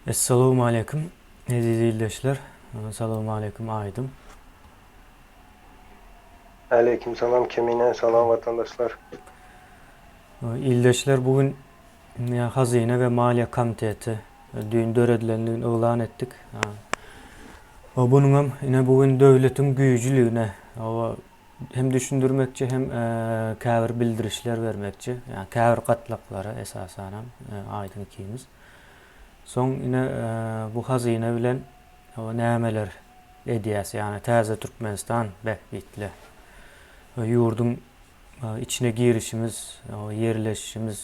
Essalawmaleýkim eziz ildeşler. Salawmaleýkim Aýdyň. Aleýkim salam Kemine, salam watandaşlar. Ildeşler bu gün Hazyna we Maliýe komiteti düýn döredilendigini yglan etdik. Bunuňam ine bu gün döwletiň güýjüligine hem düşündirmekçi hem käbir bildirişler bermekçi. Ýa käbir gatlaklara esasanam Aýdyň ikimiz. Soň ine bu hazyna bilen nämeler edýäs, ýagny täze Türkmenistan bähbitli ýurduň içine girişimiz, ýerleşişimiz,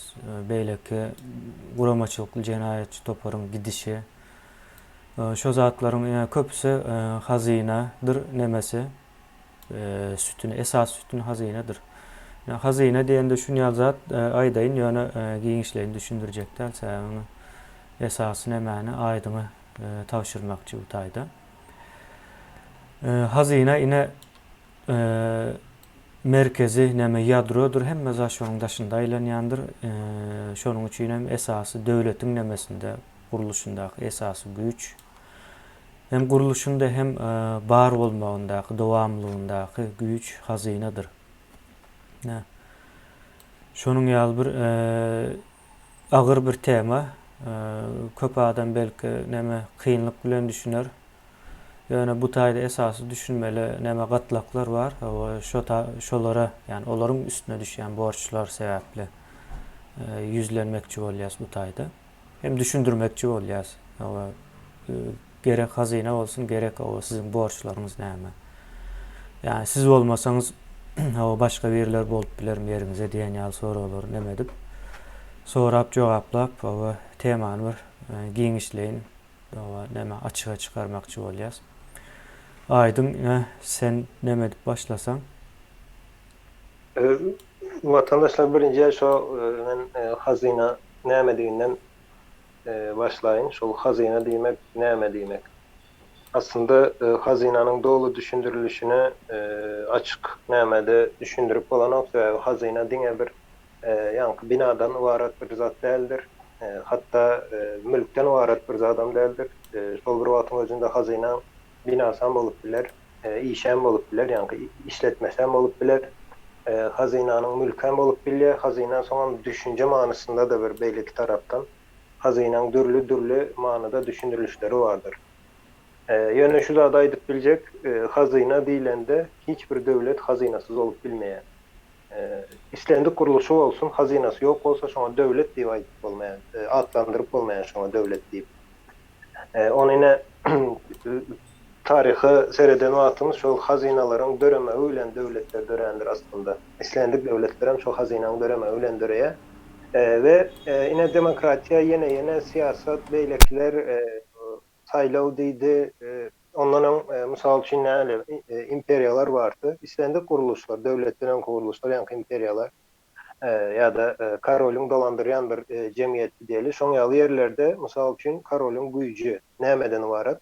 beýleki guramaçylykly jenaýatçy toparyň gidişi, şo zatlaryň köpüsi hazynadyr nemesi. Sütüni, esasy sütün hazynadyr. Hazyna diýende şun ýaly zat aýdaýyn, ýöne giňişleýin düşündirjek däl, sebäbi muny esasy nämäni aýdyňy tabşyrmakçy bu taýda. Hazyna ine merkezi näme ýadrodyr, hemme zat şonuň daşynda aýlanýandyr. Şonuň üçin hem esasy döwletiň nemesinde gurluşyndaky esasy güýç. Hem gurluşynda hem bar bolmagyndaky, dowamlylygyndaky güýç hazynadyr. Ine, şonuň ýaly bir agyr bir tema. Köp adam belki näme kynlyk bilen düşüner. Ýöne bu taýda esasy düşünmeli näme gatlaklar bar. Şo şolara, ýagny olaryň üstüne düşýän borçlar sebäpli ýüzlenmekçi bolýas bu taýda. Hem düşündirmekçi bolýas. Hawa, gerek hazyna bolsun, gerek hawa siziň borçlaryňyz näme? Ýagny siz bolmasaňyz, hawa başga biriler bolup bilermi ýeriňize diýen ýaly soraglary neme edip, sorap jogaplap, hawa temany bir giňişleýin hawa neme açyga çykarmakçy bolýas. Aýdyň ine sen neme edip başlasaň. Watandaşlar birinji şo men hazyna nämediginden başlaýyn. Şol hazyna diýmek näme diýmek? Aslynda hazynanyň doly düşündirilişini açyk nämede düşündirip bolanok, sebäbi hazyna diňe bir ýaňky binadan ybarat bir zat däldir. Hatda mülkden ybarat bir zadam däldir. Şol bir wagtyň özünde hazynaň binasam bolup biler. Işem bolup biler, ýaňky işletmesem bolup biler. Hazynanyň mülkem bolup bilýär. Hazyna soňam düşünje manysynda-da bir beýleki tarapdan hazynaň dürli-dürli manyda düşündirilişleri bardyr. Ýöne şu zady aýdyp biljek, hazyna diýlende hiç bir döwlet hazynasyz bolup bilmeýär. Islendik gurluşy bolsun, hazynasy ýok bolsa şoňa döwlet diýip aýdyp bolmaýar, atlandyryp bolmaýar şoňa döwlet diýip. Ony ine taryha sereden wagtymyz şol hazynalaryň döremegi bilen döwletler dörändir aslynda. Islendik döwletlerem şol hazynaň döremegi bilen döreýär. We ine demokratiýa ýene ýene syýasat beýlekiler saýlaw diýdi. Ondan öň mysal üçin näle imperiýalar bardy. Islendik gurluşlar döwletden öňki gurluşlar ýaňky imperiýalar. Ýa-da korolyň dolandyrýan bir jemgyýeti diýeli. Şoň ýaly ýerlerde, mysal üçin, korolyň güýji nämeden ybarat?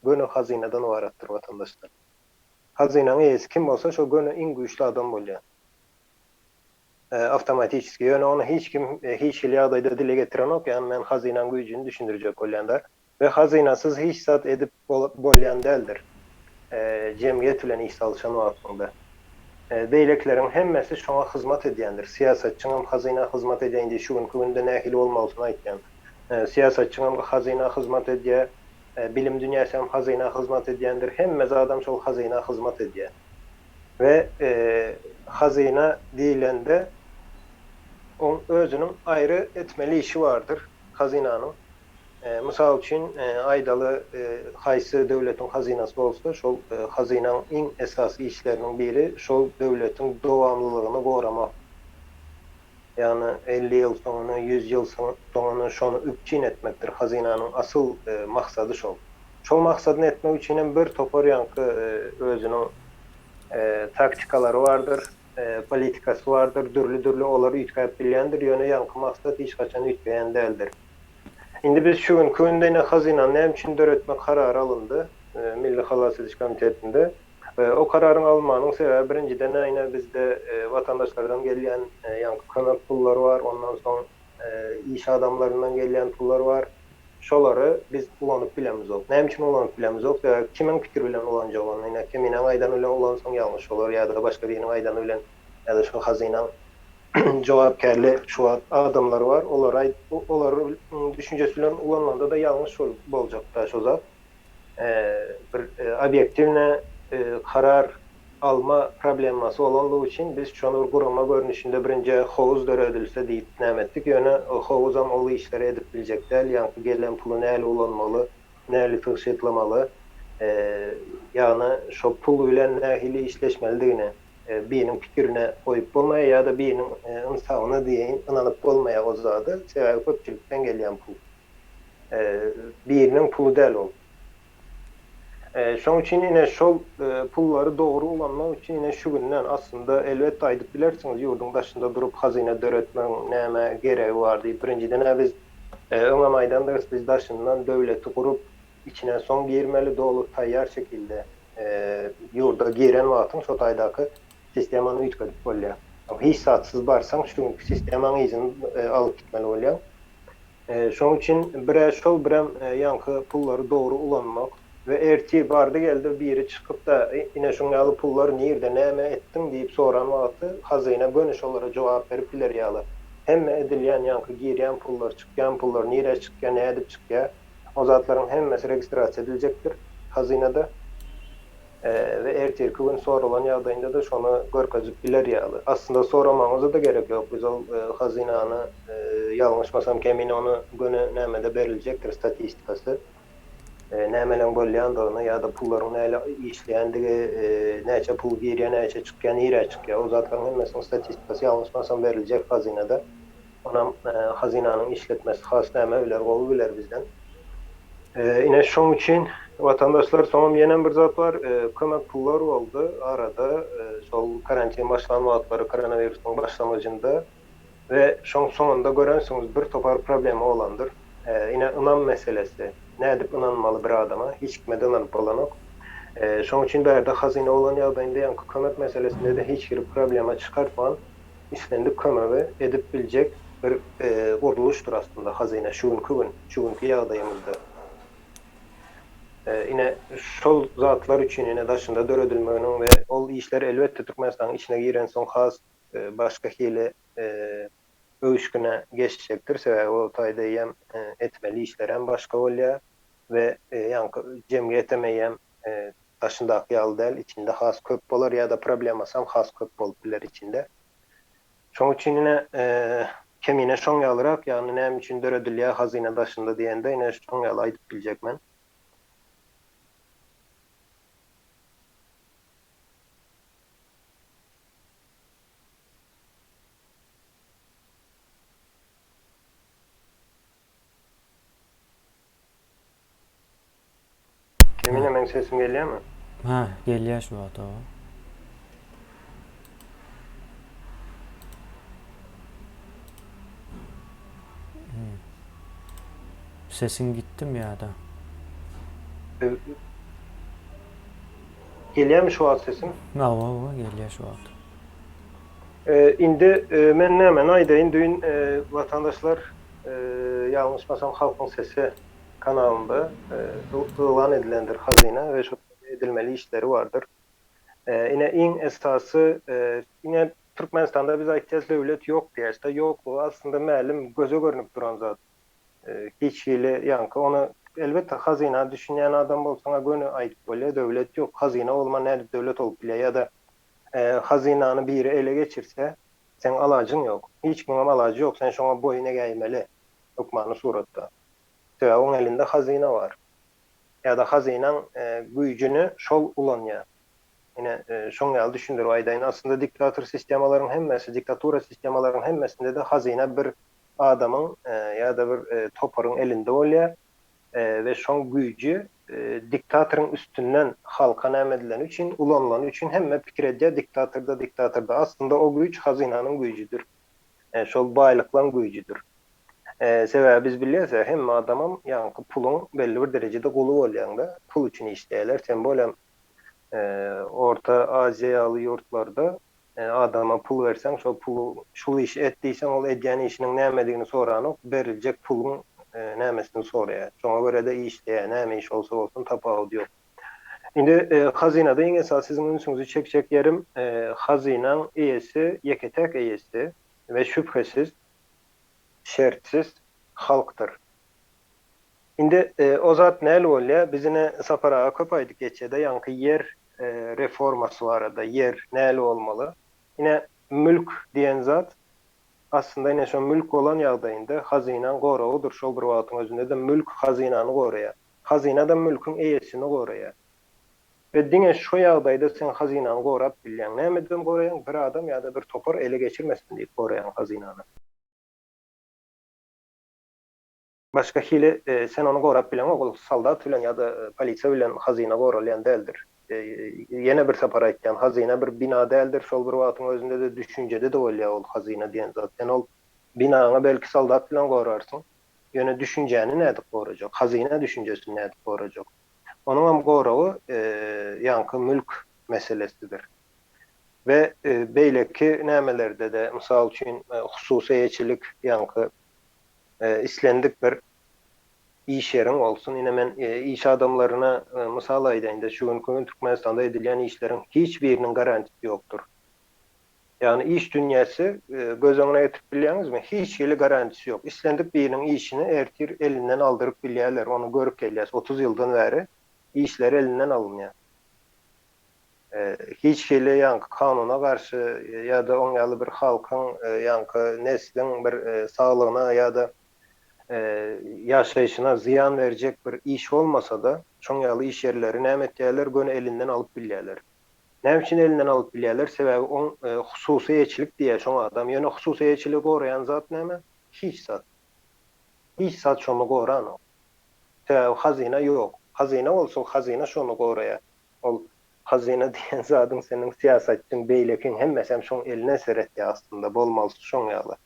Göni hazynadan ybaratdyr, watandaşlar. Hazynaň eýesi kim bolsa, şo göni iň güýçli adam bolýar. Awtomatiçeski. Ýöne ony hiç kim hiç hili ýagdaýda dile getirenok, ýagny men hazynaň güýjüni düşündirjek bolýan-da. We hazynasyz hiç zat edip bolýan däldir. Jemgyýet bilen iş salyşan wagtyňda. Beýlekileriň hemmesi şoňa hyzmat edýändir. Syýasatçyňam hazyna hyzmat edýär, indi şu günki günde nähili bolmalysyny aýtýan. Syýasatçyňam hazyna hyzmat edýär, bilim dünýäsem hazyna hyzmat edýändir, hemme zadam şol hazyna hyzmat edýär. We hazyna diýlende oň özüniň aýry etmeli işi bardyr, hazynanyň. Mysal üçin, aýdaly, haýsy döwletiň hazynasy bolsa, şol hazynaň iň esasy işleriniň biri şol döwletiň dowamlylygyny goramak. Ýagny 50 ýyl soňuny, 100 ýyl soňuny şony üpjün etmekdir. Hazynanyň asyl maksady şol. Şol maksadyny etmek üçin hem bir topar ýaňky özüniň taktikalary bardyr, politikasy bardyr, dürli-dürli olar üýtgäp bilýändir, ýöne ýaňky maksat hiç haçan üýtgeýän däldir. Indi biz şu günki günde ine hazynany näme üçin döretmek karary alyndy Milli halas ediş komitetinde. O kararyň alynmagynyň sebäbi birinjiden-ä ine bizde watandaşlardan gelýän ýaňky kömek pullary bar, ondan soň iş adamlaryndan gelýän pullar bar. Şolary biz ulanyp bilemizok. Näme üçin ulanyp bilemizok? Sebäbi kimiň pikiri bilen ulanjak ony? Ine, Keminäň aýdany bilen ulansaň ýalňyş bolar ýa-da başga biriniň aýdany bilen ýa-da şol hazynaň jogapkärli şu wagt adamlary bar, olar aýt olaryň düşünjesi bilen ulanylanda-da ýalňyş boljakda şo zat. Bir obýektiwne karar alma problemasy bolanlygy üçin biz şony bir gurama görnüşinde birinji howuz döredilse diýip näme etdik. Ýöne howuzam ol işleri edip biljek däl, ýaňky gelen puly näli ulanmaly, näli tygşytlamaly, ýagny şo pul bilen nähili işleşmelidigini biriniň pikirine goýup bolmaýar ýa-da biriniň ynsabyna diýeýin ynanyp bolmaýar o zady, sebäbi köpçülikden gelýän pul. Biriniň puly däl ol. Şoň üçin ine şol pullary dogry ulanmak üçin ine şu günden aslynda elbetde aýdyp bilersiňiz ýurduň daşynda durup hazyna döretmegiň nämä geregi bar diýip. Birinjiden-ä biz öňem aýdandyrys biz daşyndan döwleti gurup içine soň girmeli doly taýýar şekilde ýurda giren wagtyň şo taýdaky sistemany üýtgedip bolýar. Hiç zatsyz barsaň şu günki sistemaň yzyny alyp gitmeli bolýaň. Şoň üçin bir-ä şol, birem ýaňky pullary dogry ulanmak we ertir bardy-geldi biri çykyp-da, ine şuň ýaly pullar nirde, näme etdiň diýip soran wagty hazyna göni şolara jogap berip biler ýaly. Hemme edilýän ýaňky girýän pullar, çykýan pullar, nirä çykýar, nädip çykýar, o zatlaryň hemmesi registrasiýa ediljekdir hazynada. We ertirki gün soralan ýagdaýynda-da şony görkezip biler ýaly. Aslynda soramagyňyza-da gerek ýok. Biz ol hazynany, ýalňyşmasam Kemine ony göni nämede beriljekdir statistikasy. Nämeleň bolýandygyny ýa-da pullaryň näle işleýändigi, näçe pul girýär, näçe çykýar, nirä çykýar, o zatlaryň hemmesiniň statistikasy ýalňyşmasam beriljek hazynada. Onam hazynanyň işletmesi has näme biler, gowy biler bizden. Ine şoň üçin watandaşlar soňam ýenem bir zat bar, kömek pullar boldy arada şol karantin başlan wagtlary koronawirusyň başlangyjynda we şoň soňunda görensiňiz bir topar problema bolandyr. Ine ynam meselesi. Nädip ynanmaly bir adama? Hiç kime-de ynanyp bolanok. Şoň üçin bärde hazyna bolan ýagdaýynda ýaňky kömek meselesinde-de hiç hili problema çykartman islendik kömegi edip biljek bir gurluşdyr aslynda hazyna şu günki gün, şu günki ýagdaýymyzda. Ine, şol zatlar üçin ine daşynda döredilmeginiň we ol işler elbetde Türkmenistanyň içine girensoň has başga hili öwüşgine geçjekdir. Sebäbi o taýda eýýäm etmeli işlerem başga bolýar we ýaňky jemgyýetem eýýäm daşyndaky ýaly däl, içinde has köp bolar ýa-da problemasam has köp bolup biler içinde. Şoň üçin ine Kemine şoň ýalyrak, ýagny näme üçin döredilýär hazyna daşynda diýende ine şoň ýaly aýdyp biljek men. Kemine meň sesim gelýärmi? Ha, gelýär şu wagt oba. Hmm. Sesiň gitdimi ýa-da? Gelýärmi şu wagt sesim? Hawa, hawa, gelýär şu wagt. Indi men näme aýdaýyn, düýn watandaşlar ýalňyşmasam Halkyň sesi kanalynda yglan edilendir hazyna we şo edilmeli işleri bardyr. Ine iň esasy ine Türkmenistanda biz aýtýas döwlet ýok diýýäs-de ýoklugy aslynda mälim göze görnüp duran zat. Hiç hili ýaňky ony elbetde hazyna düşünýän adam bolsaňa göni aýdyp bolýar döwlet ýok hazyna bolman nädip döwlet bolup bilýär ýa-da hazynany biri ele geçirse seň alajyň ýok. Hiç kimiňem alajy ýok sen şoňa boýun egäýmeli hökmany suratda. Sebäbi oň elinde hazyna bar. Ýa-da hazynaň güýjüni şol ulanýar. Ine, şoň ýaly düşündirip aýdaýyn. Aslynda diktator sistemalaryň hemmesi, diktatura sistemalaryň hemmesinde-de hazyna bir adamyň ýa-da bir toparyň elinde bolýar we şoň güýji diktatoryň üstünden halka näme edileni üçin, ulanylany üçin hemme pikir edýär diktatorda, diktatorda. Aslynda o güýç hazynanyň güýjüdir. Şol baýlyklaň güýjüdir. Sebäbi biz bilýäs, hemme adamam ýaňky puluň belli bir derejede guly bolýaňda, pul üçin işleýärler. Tem bolem Orta Aziýa ýaly ýurtlarda adama pul berseň, şol puly şul işi et diýseň, ol edýän işiniň nämedigini soranok, beriljek puluň nämesini soraýar. Şoňa görä-de işleýär. Näme iş bolsa bolsun, tapawudy ýok. Indi hazynada iň esasy siziň ünsüňizi çekjek ýerim, hazynaň eýesi, ýeke-täk eýesi we şübhesiz, şertsiz halkdyr. Indi o zat näli bolýar? Biz ine Sapar aga köp aýdyp geçýär-de, ýaňky ýer reformasy barada, ýer näli bolmaly? Ine, mülk diýen zat aslynda ine şo mülk bolan ýagdaýynda hazynaň goragydyr, şol bir wagtyň özünde-de mülk hazynany goraýar. Hazyna-da mülküň eýesini goraýar. We diňe şo ýagdaýda sen hazynany gorap bilýäň. Nämeden goraýaň? Bir adam ýa-da bir topar ele geçirmesin diýip goraýaň hazynany. Başga hili sen ony gorap bileňok, ol soldat bilen ýa-da polisiýa bilen hazyna goralýan däldir. Ýene bir sapar aýtýan, hazyna bir bina däldir, şol bir wagtyň özünde-de düşünjede-de bolýar ol hazyna diýen zat. Sen ol binaňy belki soldat bilen gorarsyň, ýöne düşünjäni nädip gorajak, hazyna düşünjesini nädip gorajak? Onuňam goragy ýaňky mülk meselesidir. We beýleki nämelerde-de, mysal üçin, hususy eýeçilik ýaňky Islendik bir iş ýeriň bolsun, ine men iş adamlaryna mysal aýdaýynda, şu günki gün Türkmenistanda edilýän işleriň hiç biriniň garantisi ýokdur. Ýagny iş dünýäsi göz öňüne getirip bilýäňizmi? Hiç hili garantisi ýok. Islendik biriniň işini ertir elinden aldyryp bilýärler, ony görüp gelýäs, 30 ýyldan bäri işleri elinden alynýar. Hiç hili ýaňky kanuna garşy ýa-da oň ýaly bir halkyň ýaňky nesliň bir saglygyna ýa-da ýaşaýşyna zyýan berjek bir iş bolmasa-da, şoň ýaly iş ýerleri näme etýärler, göni elinden alyp bilýärler. Näme üçin elinden alyp bilýärler? Sebäbi oň hususy eýeçilik diýýär şoň adam. Ýöne hususy eýeçiligi goraýan zat näme? Hiç zat. Hiç zat şony goranok. Sebäbi hazyna ýok. Hazyna bolsa, hazyna şony goraýar. Ol hazyna diýen zadyň seniň syýasatçyň beýlekiň hemmesem şoň eline seretýär aslynda bolmalysy şoň ýaly.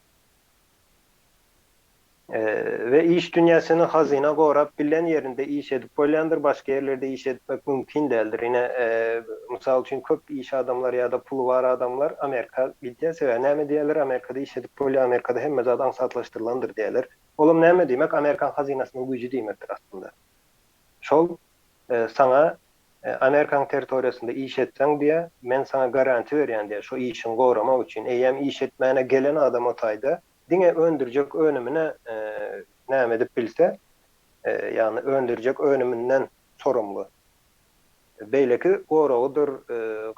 We iş dünýäsini hazyna gorap bilen ýerinde iş edip bolýandyr başga ýerlerde iş etmek mümkin däldir ine mysal üçin köp iş adamlar ýa-da puly bar adamlar Amerika gidýär sebäbi näme diýýärler Amerikada iş edip bolýar Amerikada hemme zat aňsatlaşdyrylandyr diýýärler olam näme diýmek Amerikan hazynasynyň güýji diýmekdir aslynda şol Saňa Amerikaň territoriýasynda iş etseň diýä, men saňa garanti berýän diýä, şo işiňi goramak üçin. Eýýäm iş etmäne gelen adam o taýda diňe öndürjek önümine näme edip bilse, ýagny öndürjek önüminden sorumly. Beýleki goragydyr,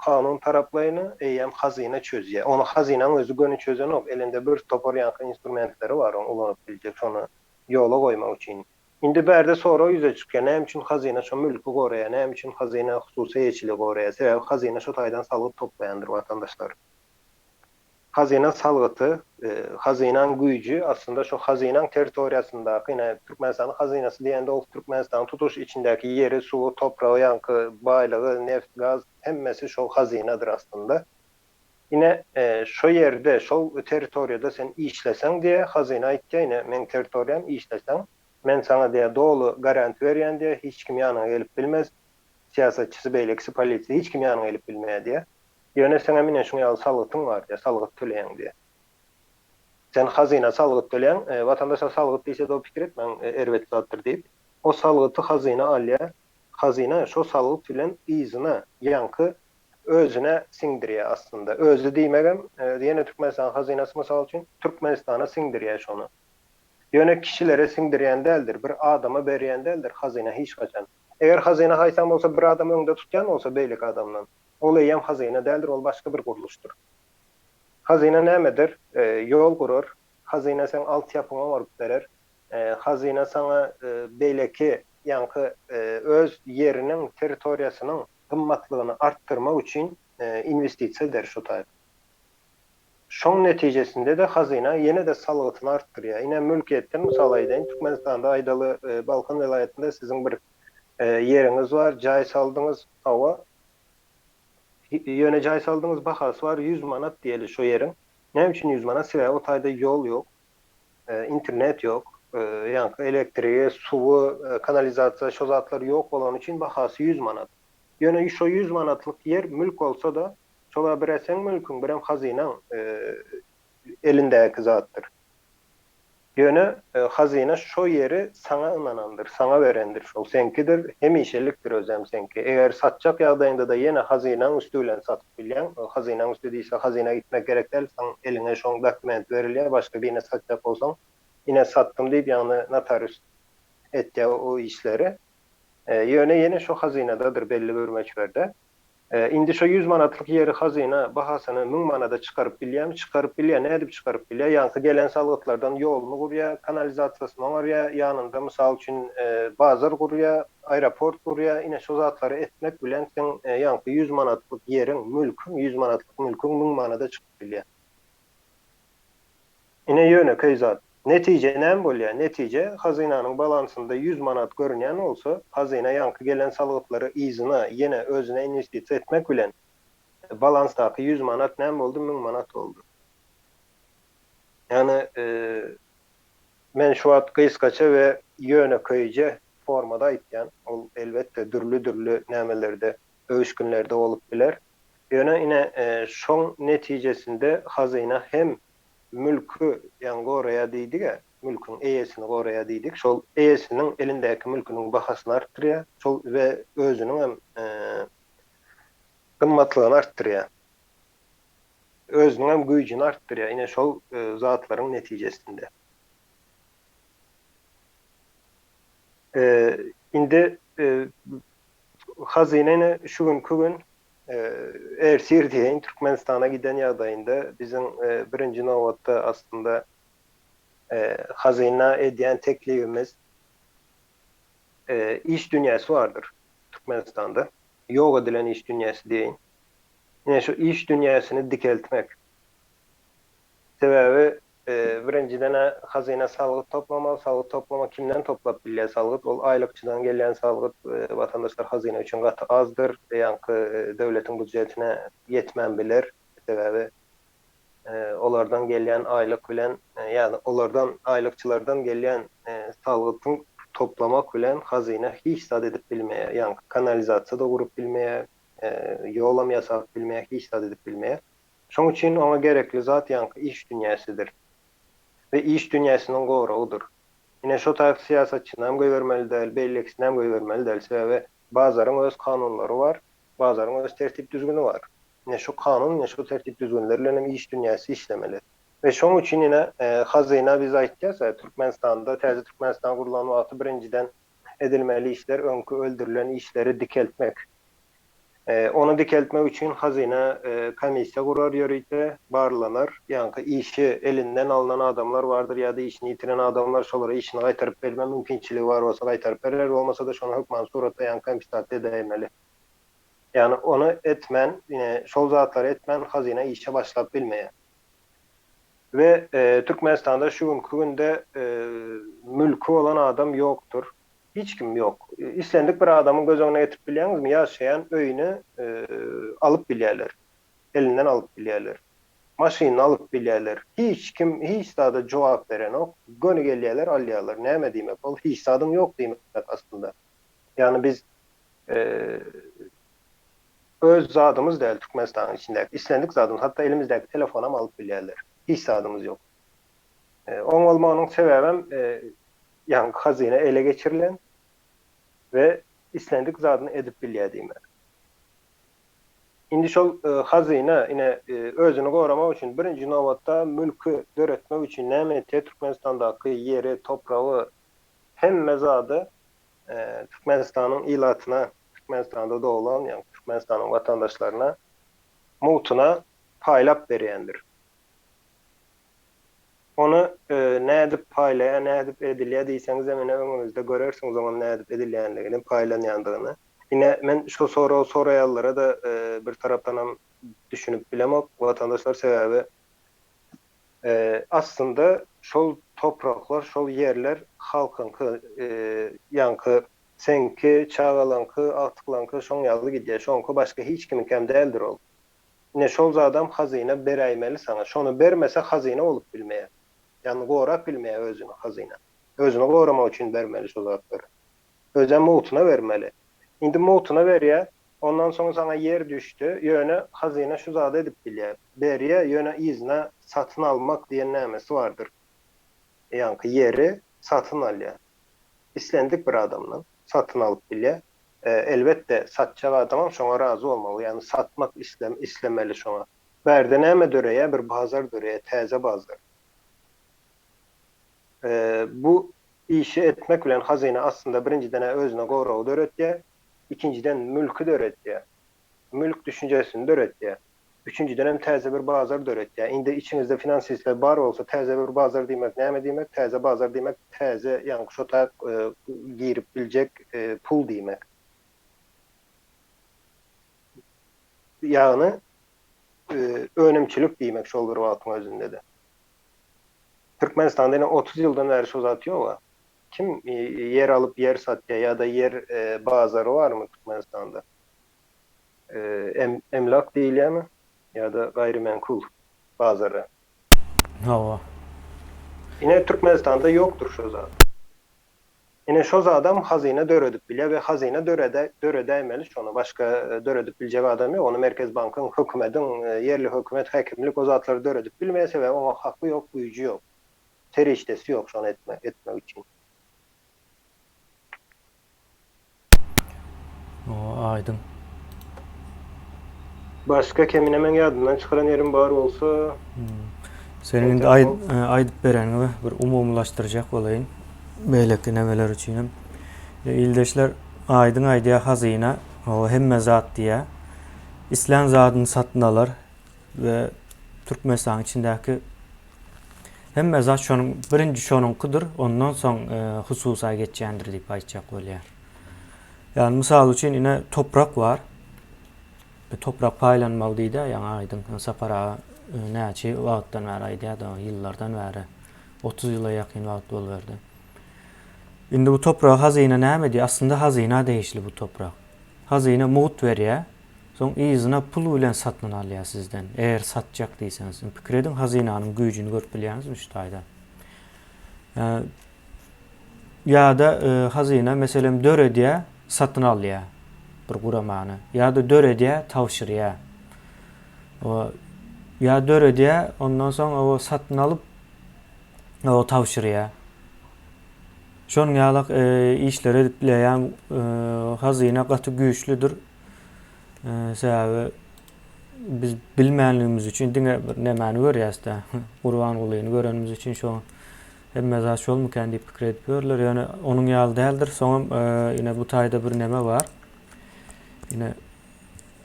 kanun taraplaýyny eýýäm hazyna çözýär. Ony hazynaň özi göni çözenok, elinde bir topar ýaňky instrumentleri bar ony ulanyp biljek, şony ýola goýmak üçin. Indi bärde sorag ýüze çykýar, näme üçin hazyna şo mülki goraýar, näme üçin hazyna hususy eýeçiligi goraýar? Sebäbi hazyna şo taýdan salgyt toplaýandyr watandaşlar. Hazyna salgyty, hazynaň güýji aslynda şo hazynaň territoriýasyndaky, ine Türkmenistanyň hazynasy diýende ol Türkmenistanyň tutuş içindäki ýeri, suwy, topragy, ýaňky baýlygy, neft, gaz hemmesi şo hazynadyr aslynda. Ine, şo ýerde, şol territoriýada sen işleseň diýýär, hazyna aýtýar, ine, meň territoriýam, işleseň, men saňa diýýär, doly garanti berýän diýýär, hiç kim ýanyňa gelip bilmez, syýasatçysy, beýlekisi, polisiýa, hiç kim ýanyňa gelip bilmeýär diýýär. Ýöne seňem ine şuň ýaly salgytyň bar diýýär, salgyt töleýäň diýýär. Sen hazyna salgyt töleýäň, watandaşlar salgyt diýse-de o pikir etmäň erbet zatdyr diýip. O salgyty hazyna alýar, hazyna şo salgyt bilen yzyna ýaňky özüne siňdirýär aslynda. Özi diýmegem, ýene Türkmenistanyň hazynasy mysal üçin, Türkmenistana siňdirýär şony. Ýöne kişilere siňdirýän däldir, bir adama berýän däldir hazyna hiç haçan. Eger hazyna haýsam bolsa bir adamy öňde tutýan bolsa beýleki adamdan, ol eýýäm hazyna däldir, ol başga bir gurluşdyr. Hazyna nämedir? Ýol gurar, hazyna seň altyapyňy oňaryp berer, hazyna saňa beýleki ýaňky öz ýeriniň, territoriýasynyň gymmatlygyny artdyrmak üçin inwestisiýa eder şu taýda. Şoň netijesinde-de hazyna ýene-de salgytyny artdyrýar. Ine, mülkiýetden mysal aýdaýyn, Türkmenistanda aýdaly Balkan welaýatynda siziň bir ýeriňiz bar, jaý saldyňyz, hawa, ýöne jaý saldyňyz, bahasy bar 100 manat diýeli şo ýeriň. Näme üçin 100 manat? Sebäbi o taýda ýol ýok, internet ýok, ýaňky elektrigi, suwy, kanalizasiýa şo zatlar ýok bolany üçin bahasy 100 manat. Ýöne şo 100 manatlyk ýer mülk bolsa-da, şol-a bir-ä seň mülküň, birem hazynaň elindäki zatdyr. Ýöne hazyna şo ýeri saňa ynanandyr, saňa berendir, şol seňkidir, hemişelikdir özem seňki. Eger satjak ýagdaýyňda-da ýene hazynaň üsti bilen satyp bilýäň. Hazynaň üsti diýse hazyna gitmek gerek däl, saň eliňe şoň dokumenti berilýär, başga birine satjak bolsaň, ine satdym diýip, ýagny notarius etýär o işleri. Ýöne ýene şo hazynadadyr belli bir möçberde. Indi şo 100 manatlyk ýeri hazyna bahasyny 1000 manada çykaryp bilýärmi? Çykaryp bilýär. Nädip çykaryp bilýär? Ýaňky gelen salgytlardan ýoluny gurýar, kanalizasiýasyny oňarýar, ýanynda mysal üçin bazar gurýar, aeroport gurýar. Ine şo zatlary etmek bilen seň ýaňky 100 manatlyk ýeriň, mülküň, 100 manatlyk mülküň 1000 manada çykyp bilýär. Ine ýönekeý zat. Netije näme bolýar? Netije, hazynanyň balansynda 100 manat görünýän bolsa, hazyna ýaňky gelen salgytlary yzyna, ýene özüne inwestisiýa etmek bilen, balansdaky 100 manat näme boldy? 1000 manat boldy. Ýagny, men şu wagt gysgaça we ýönekeýje formada aýtýan, ol elbetde dürli-dürli nämelerde, öwüşginlerde bolup biler. Ýöne ine, şoň netijesinde hazyna hem mülki ýaňy goraýar diýdig-ä, mülküň eýesini goraýar diýdik. Şol eýesiniň elindäki mülküniň bahasyny artdyrýar, şol we özüniňem gymmatlygyny artdyrýar. Özüniňem güýjüni artdyrýar. Ine şol zatlaryň netijesinde. Indi hazyna ine şu günki gün Ertir diýeýin, Türkmenistana giden ýagdaýynda biziň birinji nobatda aslynda hazyna edýän teklibimiz iş dünýäsi bardyr Türkmenistanda. Ýok edilen iş dünýäsi diýeýin. Ine şu iş dünýäsini dikeltmek. Sebäbi Birinjiden-ä hazyna salgyt toplamaly, salgyt toplamak kimden toplap bilýär salgyt, ol aýlykçydan gelýän salgyt watandaşlar hazyna üçin gaty azdyr, ýaňky döwletiň budjetine ýetmän biler, sebäbi olardan gelýän aýlyk bilen, ýagny olardan aýlykçylardan gelýän salgytyň toplamak bilen hazyna hiç zat edip bilmeýär, ýaňky kanalizasiýa-da gurup bilmeýär, ýolam ýasap bilmeýär, hiç zat edip bilmeýär. Şoň üçin oňa gerekli zat ýaňky iş dünýäsidir. We iş dünýäsiniň goragydyr. Ine şo taýyk syýasatçynam goýbermeli däl, beýlekisinem goýbermeli däl. Sebäbi bazaryň öz kanunlary bar, bazaryň öz tertip-düzgüni bar. Ine şu kanun, ine şu tertip-düzgünler bilenem iş dünýäsi işlemeli. We şoň üçin ine hazyna biz aýtýas, Türkmenistanda, täze Türkmenistan gurlan wagty birinjiden edilmeli işler öňki öldürilen işleri dikeltmek. Ony dikeltmek üçin hazyna komissiýa gurar ýörite, barlanar. Ýaňky işi elinden alnan adamlar bardyr ýa-da işini ýitiren adamlar, şolara işini gaýtaryp berme mümkinçiligi bar bolsa gaýtaryp berer, bolmasa-da şony hökmany suratda ýaňky kompensasiýa edäýmeli. Ýagny ony etmän, ine, şol zatlary etmän hazyna işe başlap bilmeýär. We Türkmenistanda şu günki günde mülki bolan adam ýokdur. Hiç kim ýok. Islendik bir adamyň göz öňüne getirip bilýäňizmi, ýaşaýan öýüni alyp bilýärler. Elinden alyp bilýärler. Maşynyny alyp bilýärler. Hiç kim hiç zada jogap berenok. Göni gelýärler, alýarlar. Näme diýmek ol? Hiç zadyň ýok diýmek aslynda. Ýagny biz öz zadymyz däl Türkmenistanyň içindäki islendik zadymyz, hatda elimizdäki telefonam alyp bilýärler. Hiç zadymyz ýok. Oň bolmagynyň sebäbem ýaňky hazyna ele geçirilen we islendik zadyny edip bilýär diýmek. Indi şol hazyna ine özüni goramak üçin birinji nobatda mülki döretmek üçin näme etýär Türkmenistandaky ýeri, topragy hemme zady Türkmenistanyň ilatyna, Türkmenistanda doglan ýagny Türkmenistanyň watandaşlaryna mugtuna paýlap berýändir. Ony nädip paýlaýar, nädip edilýär diýseňizem ine öňüňizde görersiňiz oňam nädip edilýänligini, paýlanýandygyny. Ine men şu soragy soraýanlara-da bir tarapdanam düşünip bilemok watandaşlar sebäbi aslynda şol topraklar, şol ýerler halkyňky, ýaňky seňki, çagalaňky, agtyklaňky şoň ýaly gidýär. Şoňky başga hiç kimiňkem däldir ol. Ine şol zadam hazyna beräýmeli saňa. Şony bermese hazyna bolup bilmeýär. Ýagny gorap bilmeýär özüni hazyna. Özüni goramak üçin bermeli şo zatlary. Özem mugtuna bermeli. Indi mugtuna berýär, ondan soň saňa ýer düşdi, ýöne hazyna şu zady edip bilýär. Berýär, ýöne yzyna satyn almak diýen nämesi bardyr. ýaňky ýeri satyn alýar. Islendik bir adamdan satyn alyp bilýär. Elbetde, satjak adamam şoňa razy bolmaly, ýagny satmak islemeli şoňa. Bärde näme döreýär? Bir bazar döreýär, täze bazar. Bu işi etmek bilen hazyna aslynda birinjiden-ä özüne goragy döretýär, ikinjiden mülki döretýär, mülk düşünjesini döretýär. Üçünjiden hem täze bir bazar döretýär. Indi içiňizde finansistler bar bolsa täze bir bazar diýmek näme diýmek? Täze bazar diýmek täze ýaňky şo tak girip biljek pul diýmek. Ýagny önümçilik diýmek şol bir wagtyň özünde-de. Türkmenistanda ine 30 ýyldan bäri şo zat ýog-a. Kim ýer alyp ýer satýar ýa-da ýer bazary barmy Türkmenistanda? Emlak diýilýärmi ýa-da gaýry-menkul bazary? Hawa. Ine Türkmenistanda ýokdur şo zat. Ine şo zadam hazyna döredip bilýär we hazyna dörede döredäýmeli şony başga döredip biljek adam ýok ony Merkez bankyň hökümediň ýerli hökümet häkimlik o zatlary döredip bilmeýär sebäbi oňa haky ýok güýji ýok serişdesi ýok şony etme etmek üçin. Aýdyň. Başga kemine meň ýadymdan çykaran ýerim bar bolsa. Seniň indi aýdyp bereniňi bir umumylaşdyrjak bolaýyn. Beýleki nemeler üçin hem. Ildeşler aýdyň aýdýar hazyna o hemme zat diýýär. Islän zadyny satyn alar we Türkmenistanyň içindäki Hemme zat şonuň birinji şonuňkydyr, ondan soň hususa geçýändir diýip aýtjak bolýar. Ýagny mysal üçin ine toprak bar. Bu toprak paýlanmaly diýdi ýaňy aýdyň. Sapar aga näçe wagtdan bäri aýdýar-da, ýyllardan bäri. 30 ýyla ýakyn wagt boluberdi. Indi bu topraga hazyna näme diýýär? Aslynda hazyna degişli bu toprak. Hazyna mugt berýär. Soň yzyna pul bilen satyn alýar sizden. Eger satjak diýseňiz. Indi pikir ediň hazynanyň güýjüni görüp bilýäňizmi şu taýda? Ýa-da hazyna meselem döredýär, satyn alýar bir guramany. Ýa-da döredýär, tabşyrýar. Ýa döredýär, ondan soň o satyn alyp o tabşyrýar. Şonuň ýalak işleri edip bilýän hazyna gaty güýçlüdir. Sebäbi biz bilmänligimiz üçin diňe bir nemäni görýäs-de, Gurbangulyny görenimiz üçin şo hemme zat şolmukän diýip pikir edip ýörler. Ýöne onuň ýaly däldir. Soňam ine bu taýda bir neme bar. Ine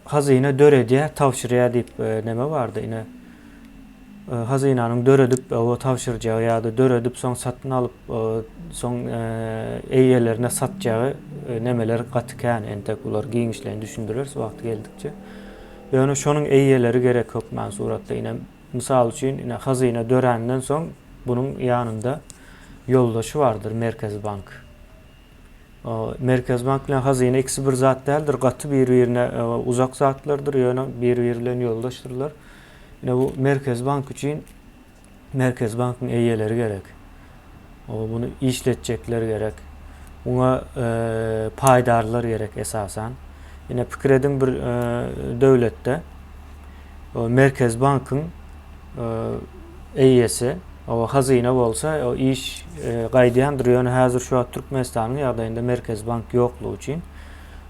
Hazyna döredýär, tabşyrýar diýip neme bardy ine. Hazynanyň döredip o tabşyrjagy ýa-da döredip soň satyn alyp soň eýelerine satjagy nemeler gaty kän entek bular giňişleýin düşündireris wagty geldikçe. Ýöne şonuň eýeleri gerek hökman suratda ine mysal üçin ine hazyna döränden soň bunuň ýanynda ýoldaşy bardyr Merkezi bank. Merkezi bank bilen hazyna ikisi bir zat däldir, gaty bir-birine uzak zatlardyr, ýöne bir-biri bilen ýoldaşdyrlar. Ine bu Merkezi bank üçin Merkezi bankyň eýeleri gerek. O muny işletjekler gerek. Muňa paýdarlar gerek esasan. Ine pikir ediň bir döwletde Merkezi bankyň eýesi o hazyna bolsa o iş gaýdýandyr ýöne häzir şu wagt Türkmenistanyň ýagdaýynda Merkezi bank ýoklugy üçin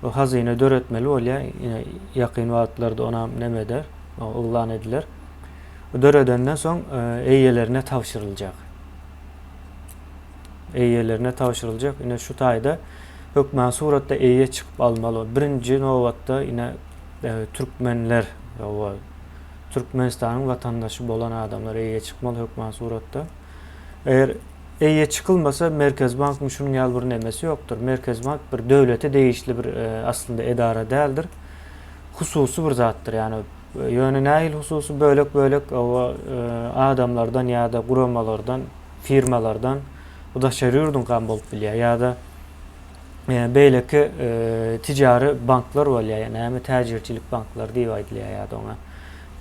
o hazyna döretmeli bolýar ine ýakyn wagtlarda onam neme eder yglan ediler döredenden soň eýelerine tabşyryljak eýelerine tabşyryljak ine şu taýda hökman suratda eýe çykyp almaly birinji nobatda ine türkmenler Türkmenistanyň watandaşy bolan adamlar eýe çykmaly hökman suratda. Eger eýe çykylmasa Merkezi bankyň şunuň ýaly bir nemesi ýokdur. Merkezi bank bir döwlete degişli bir e, aslynda edara däldir. Hususy bir zatdyr. Ýani ýöne nähili hususy bölek-bölek o e, adamlardan ýa-da guramalardan, firmalardan bu daşary ýurduňkam bolup bilýär ýa-da beýleki tijary banklar bolýar, ýa näme täjirçilik banklary diýip aýdylýar ýa-da oňa.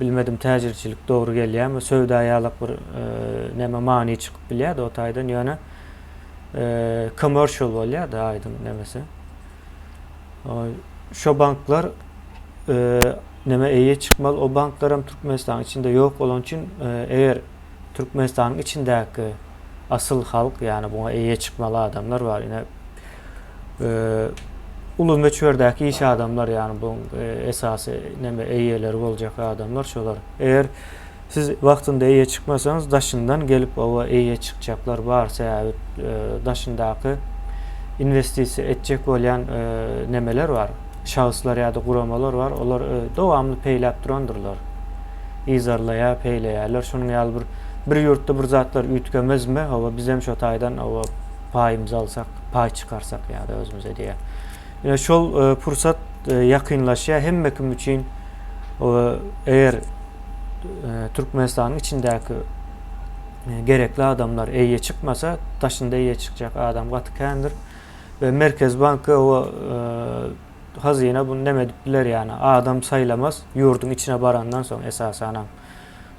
Bilmedim täjirçilik dogry gelýärmi, söwda ýalak bir näme many çykyp bilýär-de o taýdan, ýöne commercial bolýar-da aýdyň nemesi. Şo banklar neme eýe çykmaly, o banklar hem Türkmenistanyň içinde ýok bolany üçin, eger Türkmenistanyň içindäki. Asyl halk, ýagny buňa eýe çykmaly adamlar bar. Ine uly möçberdäki iş adamlar, ýagny bu esasy neme eýeleri boljak adamlar şolar. Eger siz wagtynda eýe çykmasaňyz, daşyndan gelip oba eýe çykjaklar bar. Sebäbi daşyndaky inwestisiýa etjek bolýan nemeler bar. Şahslar ýa-da guramalar bar. Olar dowamly peýläp durandyrlar. Yzarlaýar, peýleýärler. Şonuň ýaly bir bir ýurtda bir zatlar üýtgemezmi? Hawa, bizem şo taýdan hawa paýymyzy alsak, paý çykarsak ýa-da özümize diýýär. Ine şol pursat ýakynlaşýar hemme kim üçin. Eger Türkmenistanyň içindäki gerekli adamlar eýe çykmasa, daşynda eýe çykjak adam gaty kändir. We Merkezi banky o hazyna bunu neme edip biler ýany adam saýlamaz ýurduň içine barandan soň esasanam.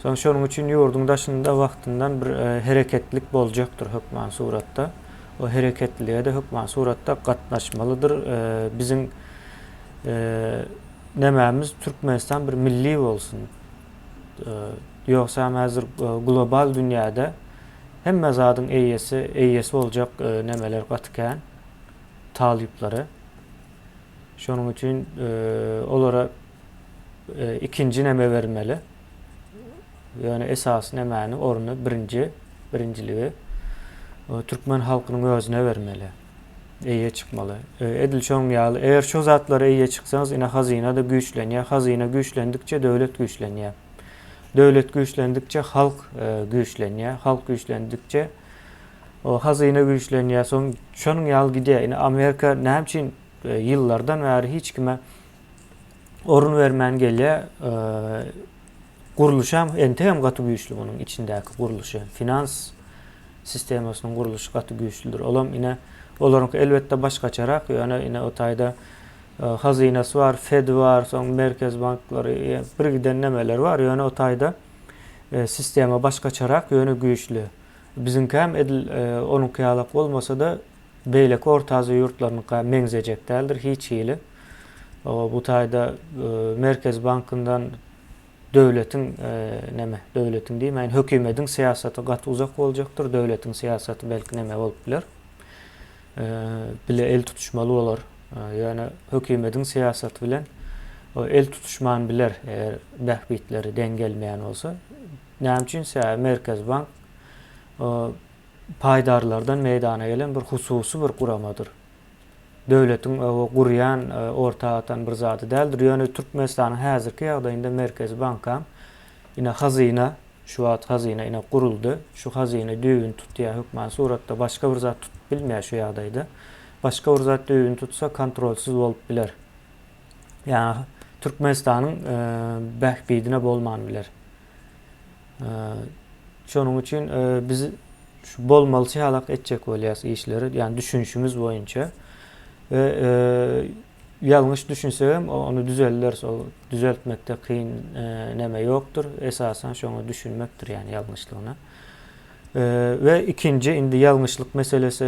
Soň şonuň üçin ýurduň daşynda wagtyndan bir hereketlik boljakdyr hökman suratda. O hereketlilige-de hökman suratda gatnaşmalydyr. Biziň nemämiz Türkmenistan bir milli bolsun. Ýogsam häzir global dünýäde hemme zadyň eýesi, eýesi boljak nemeler gaty kän talyplary. Şonuň üçin olara ikinji neme bermeli. Ýöne esasy nemäni orny birinji, birinjiligi türkmen halkynyň özüne bermeli. Eýe çykmaly. Edil şonuň ýaly, eger şo zatlara eýe çyksaňyz, ine hazyna-da güýçlenýär. Hazyna güýçlendikçe döwlet güýçlenýär. Döwlet güýçlendikçe halk güýçlenýär. Halk güýçlendikçe o hazyna güýçlenýär. Soň şonuň ýaly gidýär. Ine Amerika näme üçin ýyllardan bäri hiç kime orun bermän gelýär. Gurluşam entegem gaty güýçli munuň içindäki gurluşy. Finans sistemasynyň gurluşy gaty güýçlüdir. Olam ine olaryňky elbetde başgaçarak, ýöne ine o taýda hazynasy bar, Fed bar, soň merkez banklary, bir giden nemeler bar, ýöne o taýda sistema başgaçarak, ýöne güýçli. Biziňkäm edil onuňky ýalak bolmasa-da, beýleki Orta Aziýa ýurtlarynyňka meňzejek däldir hiç hili. Bu taýda Merkezi bankyndan döwletiň neme, döwletiň diýmäýin, hökümediň syýasaty gaty uzak boljakdyr. Döwletiň syýasaty belki neme bolup biler. Bile el tutuşmaly bolar. Ýöne hökümediň syýasaty bilen el tutuşman biler, eger bähbitleri deň gelmeýän bolsa. Näme üçin? Sebäbi Merkezi bank paýdarlardan meýdana gelen bir hususy bir guramadyr. Döwletiň gurýan, orta atan bir zady däldir. Ýöne Türkmenistanyň häzirki ýagdaýynda Merkezi bankam ine hazyna, şu wagt hazyna ine guruldy. Şu hazyna düýbüni tutýar hökman suratda başga bir zat tutup bilmeýär şu ýagdaýda. Başga bir zat düýbüni tutsa kontrolsyz bolup biler. Ýa Türkmenistanyň bähbidine bolman biler. Şonuň üçin biz şu bolmalyça ýalak etjek bolýas işleri, ýagny düşünişimiz boýunça. We ýalňyş düşünsegem ony düzelderis, ol düzeltmekde kyn neme ýokdur. Esasan şoňa düşünmekdir, ýagny ýalňyşlygyna. We ikinji indi ýalňyşlyk meselesi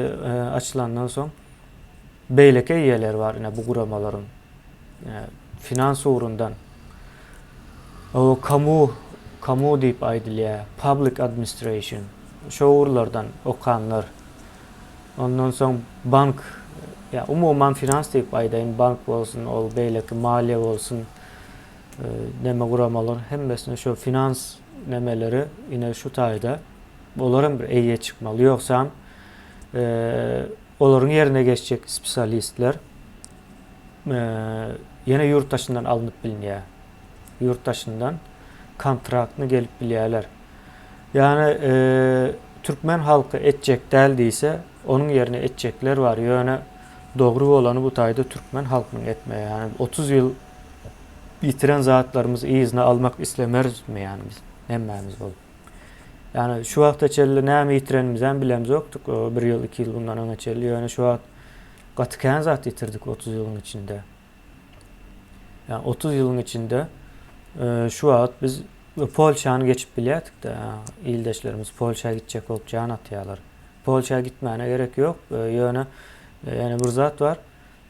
açylandan soň beýleki eýeleri bar ine bu guramalaryň. Finans ugrundan o kamu kamu diýip aýdylýar, public administration şo ugurlardan okanlar. Ondan soň bank ýa umuman finans diýip aýdaýyn, bank bolsun, ol beýleki maliýe bolsun, neme guramalar hemmesine şo finans nemeleri ine şu taýda olar hem bir eýe çykmaly. Ýogsam olaryň ýerine geçjek spesialistler ýene ýurt daşyndan alnyp bilinýär. Ýurt daşyndan kontraktny gelip bilýärler. Ýagny türkmen halky etjek däl diýse, onuň ýerine etjekler bar. Ýöne dogry bolany bu taýda türkmen halkynyň etmegi. Ýagny 30 ýyl ýitiren zatlarymyzy yzyna almak islemerismi ýagny biz hemmämiz bolup. Ýagny şu wagta çenli näme ýitirenimizem bilemzokdyk. Bir ýyl, iki ýyl bundan öňe çenli. Ýöne şu wagt Gaty kän zat ýitirdik 30 ýylyň içinde. Ýa 30 ýylyň içinde şu wagt biz Polşany geçip bilýärdik-de, ildeşlerimiz Polşa gitjek bolup jan atýarlar. Polşa gitmäne gerek ýok, ýöne ýene bir zat bar.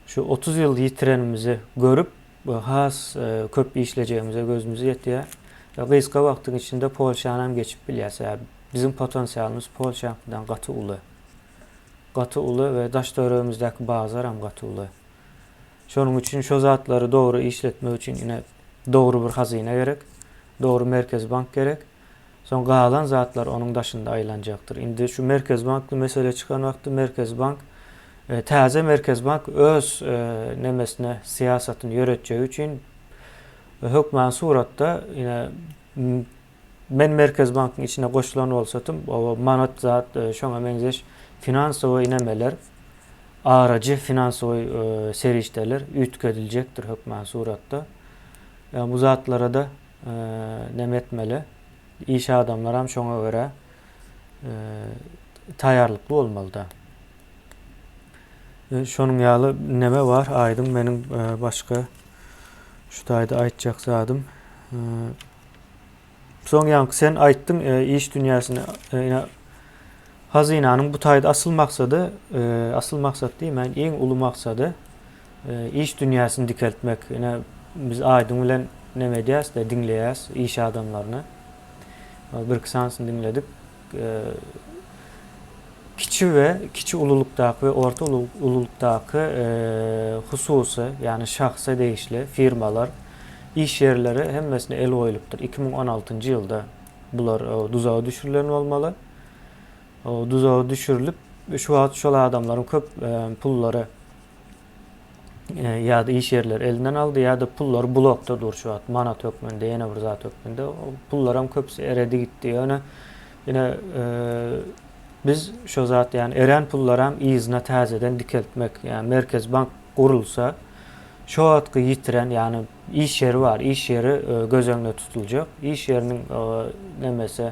Şu 30 ýyl ýitirenimizi görüp, has köp işlejegimize gözümiz ýetýär. Gysga wagtyň içinde Polşany hem geçip bilýäs. Biziň potensialymyz Polşaňkydan gaty uly. Gaty uly we daş-töweregimizdäki bazaram gaty uly. Şonuň üçin şo zatlary dogry işletmek üçin ine dogry bir hazyna gerek, dogry Merkezi bank gerek. Soň galan zatlar onuň daşynda aýlanjakdyr. Indi şu Merkezi bankly mesele çykan wagty Merkezi bank täze Merkezi bank öz nemesine syýasatyny ýöretjegi üçin hökman suratda ine men Merkezi bankyň içine goşulan bolsatym, o manat zat şoňa meňzeş finansowy nemeler arajy finansowy serişdeler üýtgediljekdir hökman suratda. Bu zatlara-da neme etmeli. Iş adamlaram şoňa görä taýýarlykly bolmalyda. Şonuň ýaly neme bar aýdyň meniň başga şu taýda aýtjak zadym. Soň ýaňky sen aýtdyň iş dünýäsini ýa hazynanyň bu taýda asyl maksady, asyl maksat diýmän iň uly maksady iş dünýäsini dikeltmek. Ine biz Aýdyň bilen neme edýäs-de diňleýäs iş adamlaryny. Birki sanysyny diňledik. Kiçi we kiçi ululykdaky we orta ululykdaky hususy, ýagny şahsa degişli firmalar, iş ýerleri hemmesine el goýlupdyr. 2016-njy ýylda bular duzaga düşürilen bolmaly. Duzaga düşürilip, şu wagt şol adamlaryň köp pullary ýa-da iş ýerleri elinden aldy, ýa-da pullar blokda dur şu wagt, manat hökmünde, ýene bir zat hökmünde. O pullaram köpüsi eredi gitdi. Ýöne ýene biz şo zat, ýagny erän pullaram yzyna täzeden dikeltmek, ýagny Merkezi bank gurulsa, şo wagtky ýitiren, ýagny iş ýeri bar, iş ýeri göz öňünde tutuljak. Iş ýeriniň nemesi,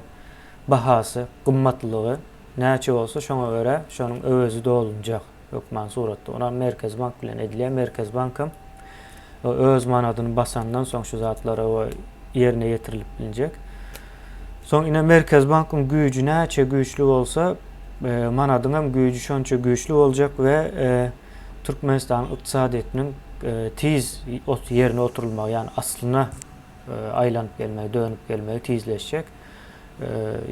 bahasy, gymmatlygy näçe bolsa şoňa görä şonuň öwezi dolunjak. Hökman suratda. Onam Merkezi bank bilen edilýär. Merkezi bankam öz manadyny basandan soň şu zatlar ýerine ýetirilip bilinjek. Soň ine Merkezi bankyň güýji näçe güýçli bolsa, e, manadyň hem güýji şonça güýçli boljak we e, Türkmenistanyň ykdysadyýetiniň e, tiz ýerine oturylmagy, ýagny aslyna aýlanyp gelmegi, dönüp gelmegi tizleşjek.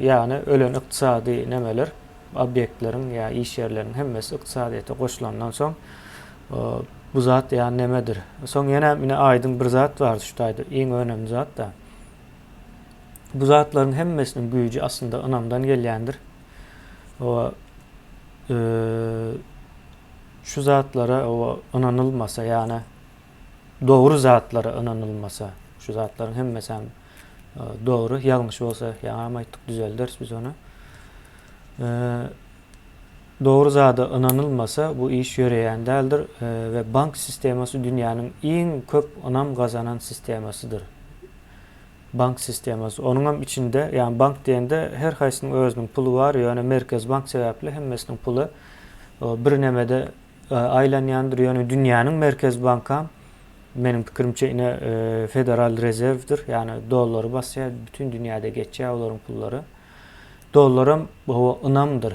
Ýagny ölen ykdysady nemeler obýektleriň ýa iş ýerleriniň hemmesi ykdysadyýete goşulandan soň bu zat ýa nemedir. Soň ýene ine aýdyň bir zat bar şu taýda iň önemli zat da. Bu zatlaryň hemmesiniň güýji aslynda ynamdan gelýändir. O e, şu zatlara o ynanylmasa ýagny dogry zatlara ynanylmasa şu zatlaryň hemmesi hem dogry ýalňyş bolsa ýaňam aýtdyk düzelderis biz ony. Dogry zada ynanylmasa bu iş ýöreýän däldir we bank sistemasy dünýäniň iň köp ynam gazanan sistemasydyr. Bank sistemasy. Onuňam içinde, ýagny bank diýende her haýsynyň özüniň puly bar, ýöne Merkezi bank sebäpli hemmesiniň puly bir nemede aýlanýandyr. Ýöne dünýäniň Merkezi bankam meniň pikirimçe ine Federal rezerwdir, ýagny dollary basýar, bütin dünýäde geçýär olaryň pullary. Dollaram hawa ynamdyr.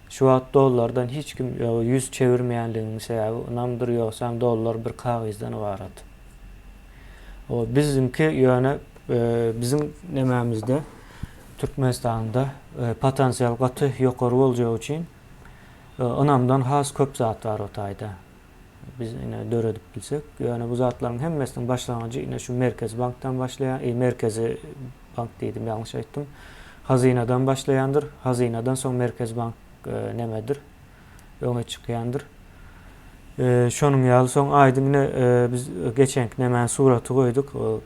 Şu wagt dollardan hiç kim ýüz çevirmeýänliginiň sebäbi ynamdyr, ýogsam dollar bir kagyzdan ybarat. O biziňki ýöne biziň nemämizde Türkmenistanda potensial gaty ýokary boljagy üçin ynamdan has köp zat bar o taýda. Biz ine döredip bilsek, ýöne bu zatlaryň hemmesiniň başlangyjy ine şu Merkezi bankdan başlaýar, e, Merkezi bank diýdim, ýalňyş aýtdym. Hazynadan başlaýandyr. Hazynadan soň Merkezi bank e, nemedir? Öňe çykýandyr. E, şonuň ýaly soň aýdyň ine e, biz geçenki nemäni suraty goýduk. O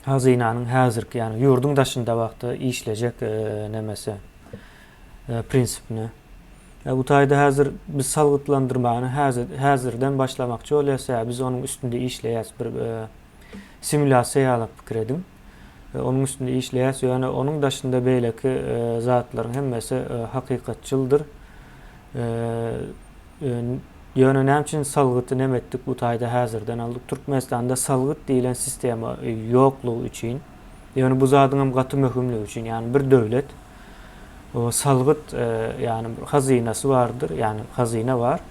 hazynanyň häzirki, ýagny ýurduň daşynda wagtda işlejek e, nemesi e, prinsipini. Bu taýda häzir biz salgytlandyrmany häzir häzirden başlamakçy bolýas, ýa biz onuň üstünde işleýäs bir e, simulýasiýa ýaly pikir ediň. E, onuň üstünde işleýäs, ýöne onuň daşynda beýleki e, zatlaryň hemmesi e, hakykatçyldyr. E, e, ýöne näme üçin salgyty neme etdik bu taýda häzirden aldyk? Türkmenistanda salgyt diýlen sistema ýoklugy üçin, ýöne bu zadyň hem gaty möhümligi üçin, ýagny bir döwlet O salgyt, ýagny bir hazynasy bardyr, ýagny hazyna bar.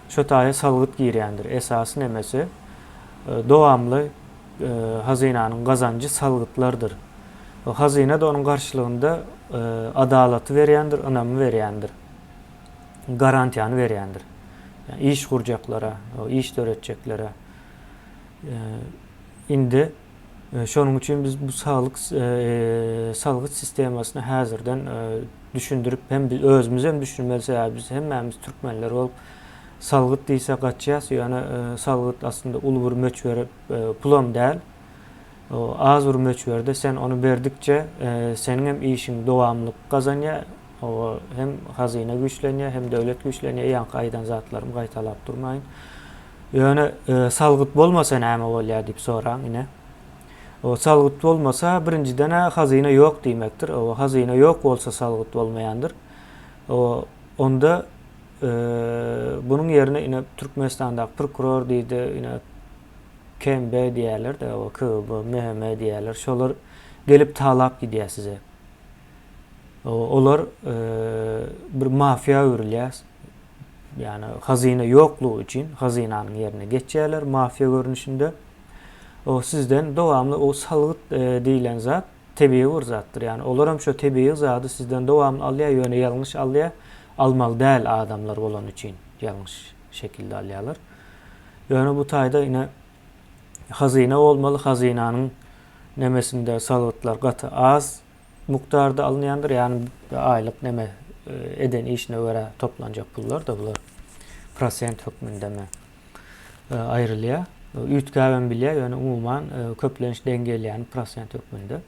Şo taýa salgyt girýändir. Esasy nemesi, dowamly hazynanyň gazanjy salgytlardyr. Hazyna-da onuň garşylygynda adalaty berýändir, ynamy berýändir. Garantiýany berýändir. Ýagny iş gurjaklara, iş döretjeklere. Indi şonuň üçin biz bu saglyk salgyt sistemasyny häzirden düşündirip hem biz özümiz hem düşünmeli sebäbi biz hemmämiz türkmenler bolup salgyt diýse gaçýas ýöne salgyt aslynda uly bir möçber pulam däl. Az bir möçberde sen ony berdikçe seniň hem işiň dowamlylyk gazanýar hem hazyna güýçlenýär hem döwlet güýçlenýär ýaňky aýdan zatlarymy gaýtalap durmaýyn. Ýöne salgyt bolmasa näme bolýar diýip soraň ine. O salgyt bolmasa birinjiden-ä hazyna ýok diýmekdir. O hazyna ýok bolsa salgyt bolmaýandyr. O onda bunuň ýerine ine Türkmenistandaky prokuror diýdi, ine KMB diýýärler-de, o KGB, MHM diýýärler. Şolar gelip talap gidýär size. Olar bir mafiýa öwrülýär. Ýagny hazyna ýoklugy üçin hazynanyň ýerine geçýärler mafiýa görnüşinde. O sizden dowamly o salgyt diýlen zat tebigy bir zatdyr. Ýagny olar hem şo tebigy zady sizden dowamly alýar, ýöne ýalňyş alýar. Almaly däl adamlar bolany üçin ýalňyş şekilde alýarlar. Ýöne bu taýda ine hazyna bolmaly, hazynanyň nemesinde salgytlar gaty az. Mukdarda alynýandyr, ýagny aýlyk neme eden işine görä toplanjak pullar-da bular prosent hökmündemi aýrylýar. Üýtgäbem bilýär, ýöne umuman köplenç deň gelýäni prosent hökmünde.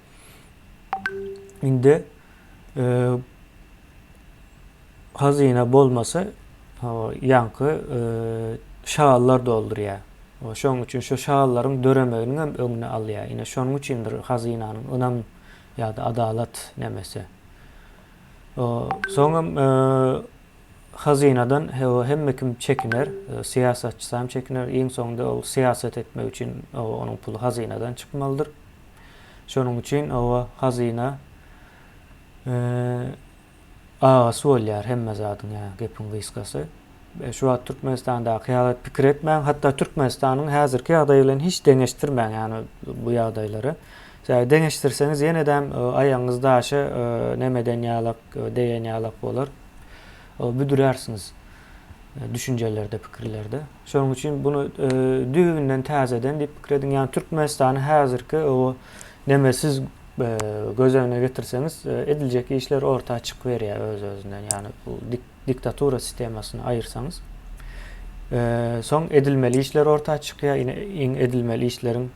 Indi hazyna bolmasa ýaňky şagallar doldurýar. Şonuň üçin şu şagallaryň döremeginiň hem öňüni alýar. Ine şonuň üçindir hazynanyň ynam ýa-da adalat nemesi. Soňam hazynadan hemme kim çekiner, syýasatçysy hem çekiner. Iň soňunda ol syýasat etmek üçin onuň puly hazynadan çykmalydyr. Şonuň üçin hazyna Agasy bolýar hemme zadyň ýa gepiň gysgasy. Şu wagt Türkmenistandaky ýaly pikir etmäň, hatda Türkmenistanyň häzirki ýagdaýy bilen hiç deňeşdirmäň ýagny bu ýagdaýlary. Sebäbi deňeşdirseňiz ýenedem aýagyňyz daşa neme eden ýalak, degen ýalak bolar. Büdürärsiňiz düşünjelerde, pikirlerde. Şonuň üçin buny düýbünden täzeden diýip pikir ediň. Ýagny Türkmenistany häzirki o nemesiz göz öňüne getirseňiz, ediljek işler orta çykyberýär öz-özünden. Ýagny bu diktatura sistemasyny aýyrsaňyz. Soň edilmeli işler orta çykýar. Ine iň edilmeli işleriň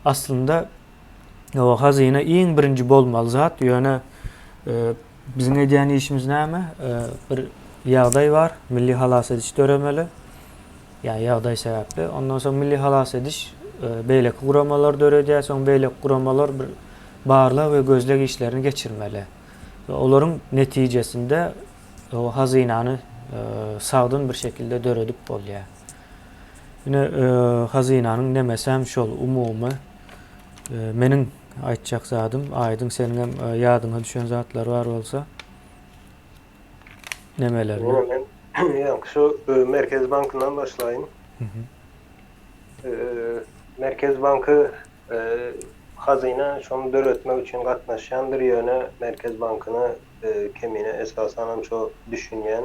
aslynda o hazyna iň birinji bolmaly zat. Ýöne biziň edýän işimiz näme? Bir ýagdaý bar, milli halas ediş döremeli. Ýa ýagdaý sebäpli. Ondan soň milli halas ediş beýleki guramalar döredýär. Soň beýleki guramalar bir barlag we gözleg işlerini geçirmeli. We olaryň netijesinde o hazynany sagdyn bir şekilde döredip bolýar. Ine hazynanyň nemesi hem şol umumy meniň aýtjak zadym. Aýdyň seniň hem ýadyňa düşen zatlar bar bolsa. Nemelerini. Ýöne men ýaňky şu Merkezi bankyndan başlaýyn. Merkezi banky hazyna şony döretmek üçin gatnaşýandyr, ýöne Merkezi bankyna kemine esasanam şo düşünýän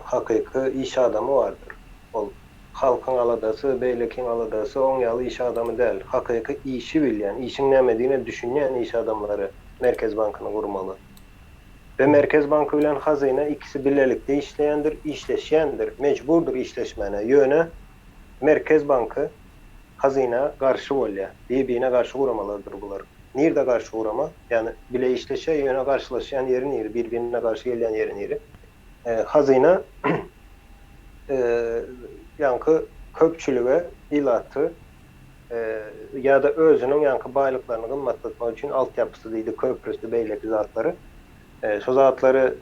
hakyky iş adamy bardyr. Ol halkyň aladasy, beýlekiň aladasy oň ýaly iş adamy däl. Hakyky işi bilýän, işiň nämedigine düşünýän iş adamlary Merkezi bankyny gurmaly. We Merkez banky bilen Hazyna ikisi bilelikde işleýändir, işleşýändir, mejburdyr işleşmäne. Ýöne Merkez banky Hazyna garşy bolýar. Bir-birine garşy guramalardyr bular. Nirde garşy gurama? Ýagny bile işleşýär, ýöne garşylaşýan ýeri niri, bir-birine garşy gelýän ýeri niri? Hazyna ýaňky köpçülige, ilaty ýa-da özüniň ýaňky baýlyklaryny gymmatlatmak üçin altyapysy diýdi, köprüsi, beýleki zatlary. Şo zatlary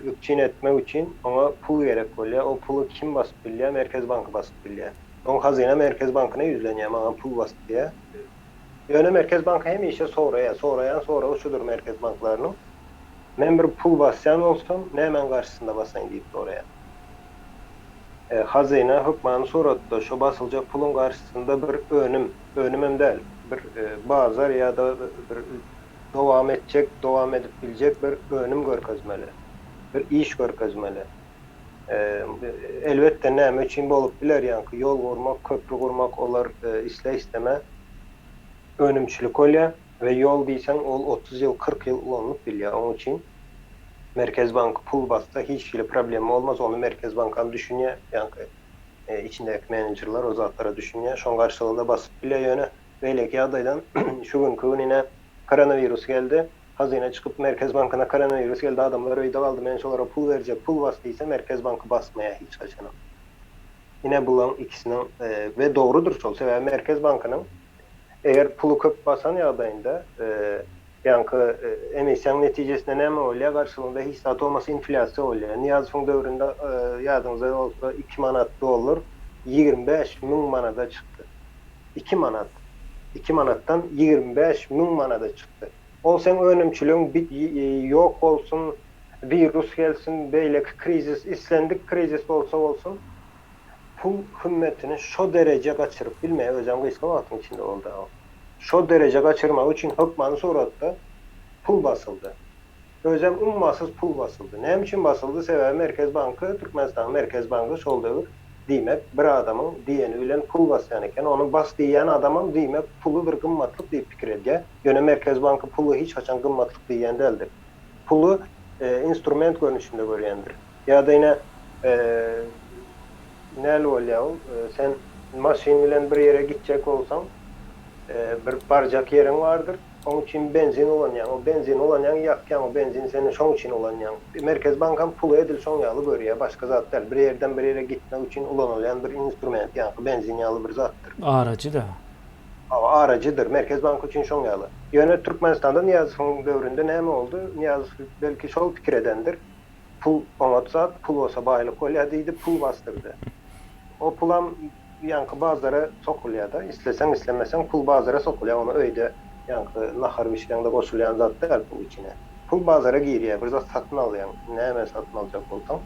üpjün etmek üçin oňa pul gerek bolýar. O puly kim basyp bilýär? Merkezi banky basyp bilýär. Soň Hazyna Merkezi bankyna ýüzlenýär, maňa pul bas diýýär. Ýöne Merkezi banky hemişe soraýar. Soraýan soragy şudur Merkezi banklarynyň, Men bir pul basýan bolsam, nämäň garşysynda basaýyn diýip soraýar. Hazyna hökmany suratda şo basyljak puluň garşysynda bir önüm, önümem däl, bir bazar ýa-da bir dowam etjek, dowam edip biljek bir önüm görkezmeli, bir iş görkezmeli. Elbetde, näme üçin bolup biler, ýaňky ýol gurmak, köpri gurmak olar isle-isteme önümçilik bolýar we ýol diýseň ol 30 ýyl, 40 ýyl ulanylyp bilýär. Onuň üçin Merkez banky pul bassa hiç hili problema bolmaz, ony Merkez bankam düşünýär, ýaňky içindäki menejerler o zatlara düşünýär, şoň garşylygynda basyp bilýär, ýöne beýleki ýagdaýdan şu günki gün ine koronawirus geldi, hazyna çykyp Merkez bankyna koronawirus geldi adamlar öýde galdy men şolara pul berjek pul bas diýse Merkez banky basmaýar hiç haçanam. Ine bulaň ikisiniň we dogrudyr şol sebäbi Merkez bankynyň eger puly köp basan ýagdaýynda Ýaňky emissiýaň netijesinde näme bolýar? Garşylygynda hiç zat bolmasa inflýasiýa bolýar. Nyýazowyň döwründe ýadyňyzda bolsa iki manat dollar 25 000 manada çykdy. Iki manat. Iki manatdan 25 000 manada çykdy. Ol seň önümçiligiň ýok bolsun, wirus gelsin, beýleki krizis, islendik krizis bolsa bolsun, pul hümmetini şo dereje gaçyryp bilmeýär. Özem gysga wagtyň içinde boldy o. Şo dereje gaçyrmak üçin hökmany suratda pul basyldy. Özem ummasyz pul basyldy. Näme üçin basyldy? Sebäbi Merkez banky, Türkmenistanyň Merkez banky şol döwür, diýmek, bir adamyň diýeni bilen pul basýan eken. Ony bas diýýän adamam, diýmek, puly bir gymmatlyk diýip pikir edýär. Ýöne Merkez banky puly hiç haçan gymmatlyk diýýän däldir. Puly instrument görnüşinde görýändir. Ýa-da ine, näl bolýar ol, sen maşyn bilen bir ýere gitjek bolsaň, bir barjak ýeriň bardyr, oň üçin benzin ulanýaň, o benzini ulanýaň, ýakýaň, o benzini sen şoň üçin ulanýaň. Merkezi bankam puly edil şoň ýaly görýär, başga zat däl. Bir ýerden bir ýere gitmek üçin ulanylýan bir instrument, ýaňky benzin ýaly bir zatdyr. Arajy-da. Hawa, arajydyr. Merkezi bank üçin şoň ýaly. Ýöne Türkmenistanda Nyýazowyň döwründe näme boldy? Nyýazow belki şol pikir edendir. Pul oňat zat, pul bolsa baýlyk bolýar diýdi, pul basdyrdy. O pulam ýaňky bazara sokulýar-da, isleseň, islemeseň pul bazara sokulýar, ony öýde ýaňky nahar bişireňde goşulýan zat däl pul içine. Pul bazara girýär, bir zat satyn alýaň, näme satyn aljak bolsaň.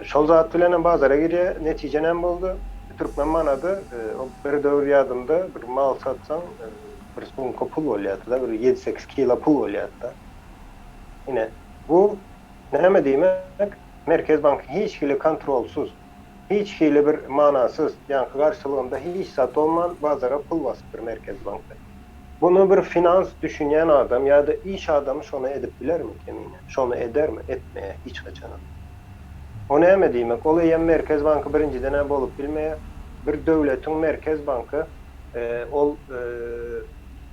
Şol zat bilenem bazara girýär, netije näme boldy? Türkmen manady, o bir döwür ýadymda, bir mal satsaň, bir sumka pul bolýardy-da, bir ýedi-sekiz kilo pul bolýardy-da. Ine, bu näme diýmek? Merkez banky hiç hili kontrolsyz, hiç hili bir manasyz, ýaňky garşylygynda hiç zat bolman bazara pul basypdyr Merkez banky. Bunu bir finans düşünýän adam ýa-da iş adamy şony edip bilermi kemine? Şony edermi? Etmeýär hiç haçanam. O näme diýmek? Ol eýýäm Merkez banky birinjiden-ä bolup bilmeýär. Bir döwletiň Merkez banky ol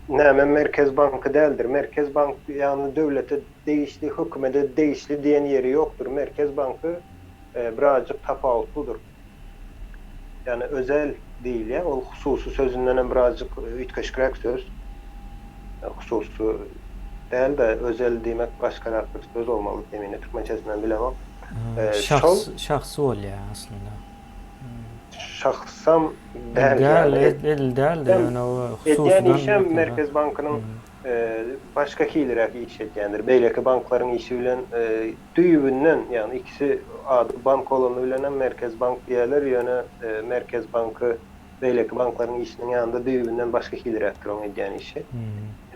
näme Merkez banky däldir. Merkez bank ýagny döwlete degişli, hökümede degişli diýen ýeri ýokdur. Merkez banky birazjyk tapawutlydyr. Ýagny özel diýilýär. Ol hususy sözündenem birazjyk üýtgeşikräk söz. Hususy däl-de, özel diýmek başgarak bir söz olmaly kemine türkmençesinden bilemok. Şol Şahsy bolýar aslynda. Şahsam däl ýaly. Edil däl-de, ýöne o hususydan. Edýän işem Merkez bankynyň başga hiliräk iş edýändir. Beýleki banklaryň işi bilen düýbünden, ýagny ikisi ady bank bolany bilenem Merkez bank diýerler, ýöne Merkez banky beýleki banklaryň işiniň ýanynda düýbünden başga hiliräkdir oň edýän işi.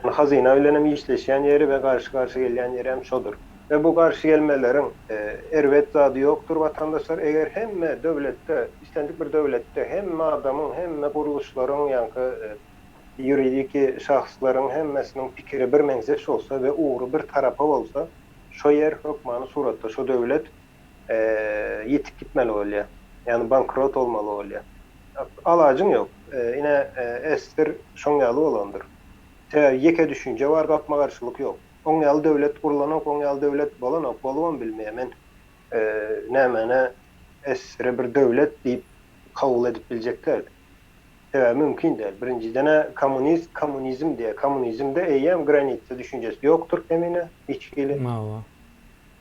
Ýagny hazyna bilenem işleşýän ýeri we garşy-garşy gelýän ýeri hem şodur. We bu garşy gelmeleriň erbet zady ýokdur watandaşlar, eger hemme döwletde, islendik bir döwletde hemme adamyň, hemme gurluşlaryň ýaňky ýuridiki şahslaryň hemmesiniň pikiri birmeňzeş bolsa we ugry bir tarapa bolsa, şo ýer hökmany suratda şo döwlet ýitip gitmeli bolýar. Ýagny bankrot bolmaly bolýar. Alajyň ýok. Ine Ester şoň ýaly bolandyr. Sebäbi ýeke düşünje bar, gapma-garşylyk ýok. Oň ýaly döwlet gurlanok, oň ýaly döwlet bolanok, bolubam bilmeýär. Men nämäne Estere bir döwlet diýip kabul edip biljek däl. Sebäbi mümkin däl. Birinjiden-ä kommunist kommunizm diýýär. Kommunizmde eýýäm granitsa düşünjesi ýokdur kemine hiç hili. Hawa.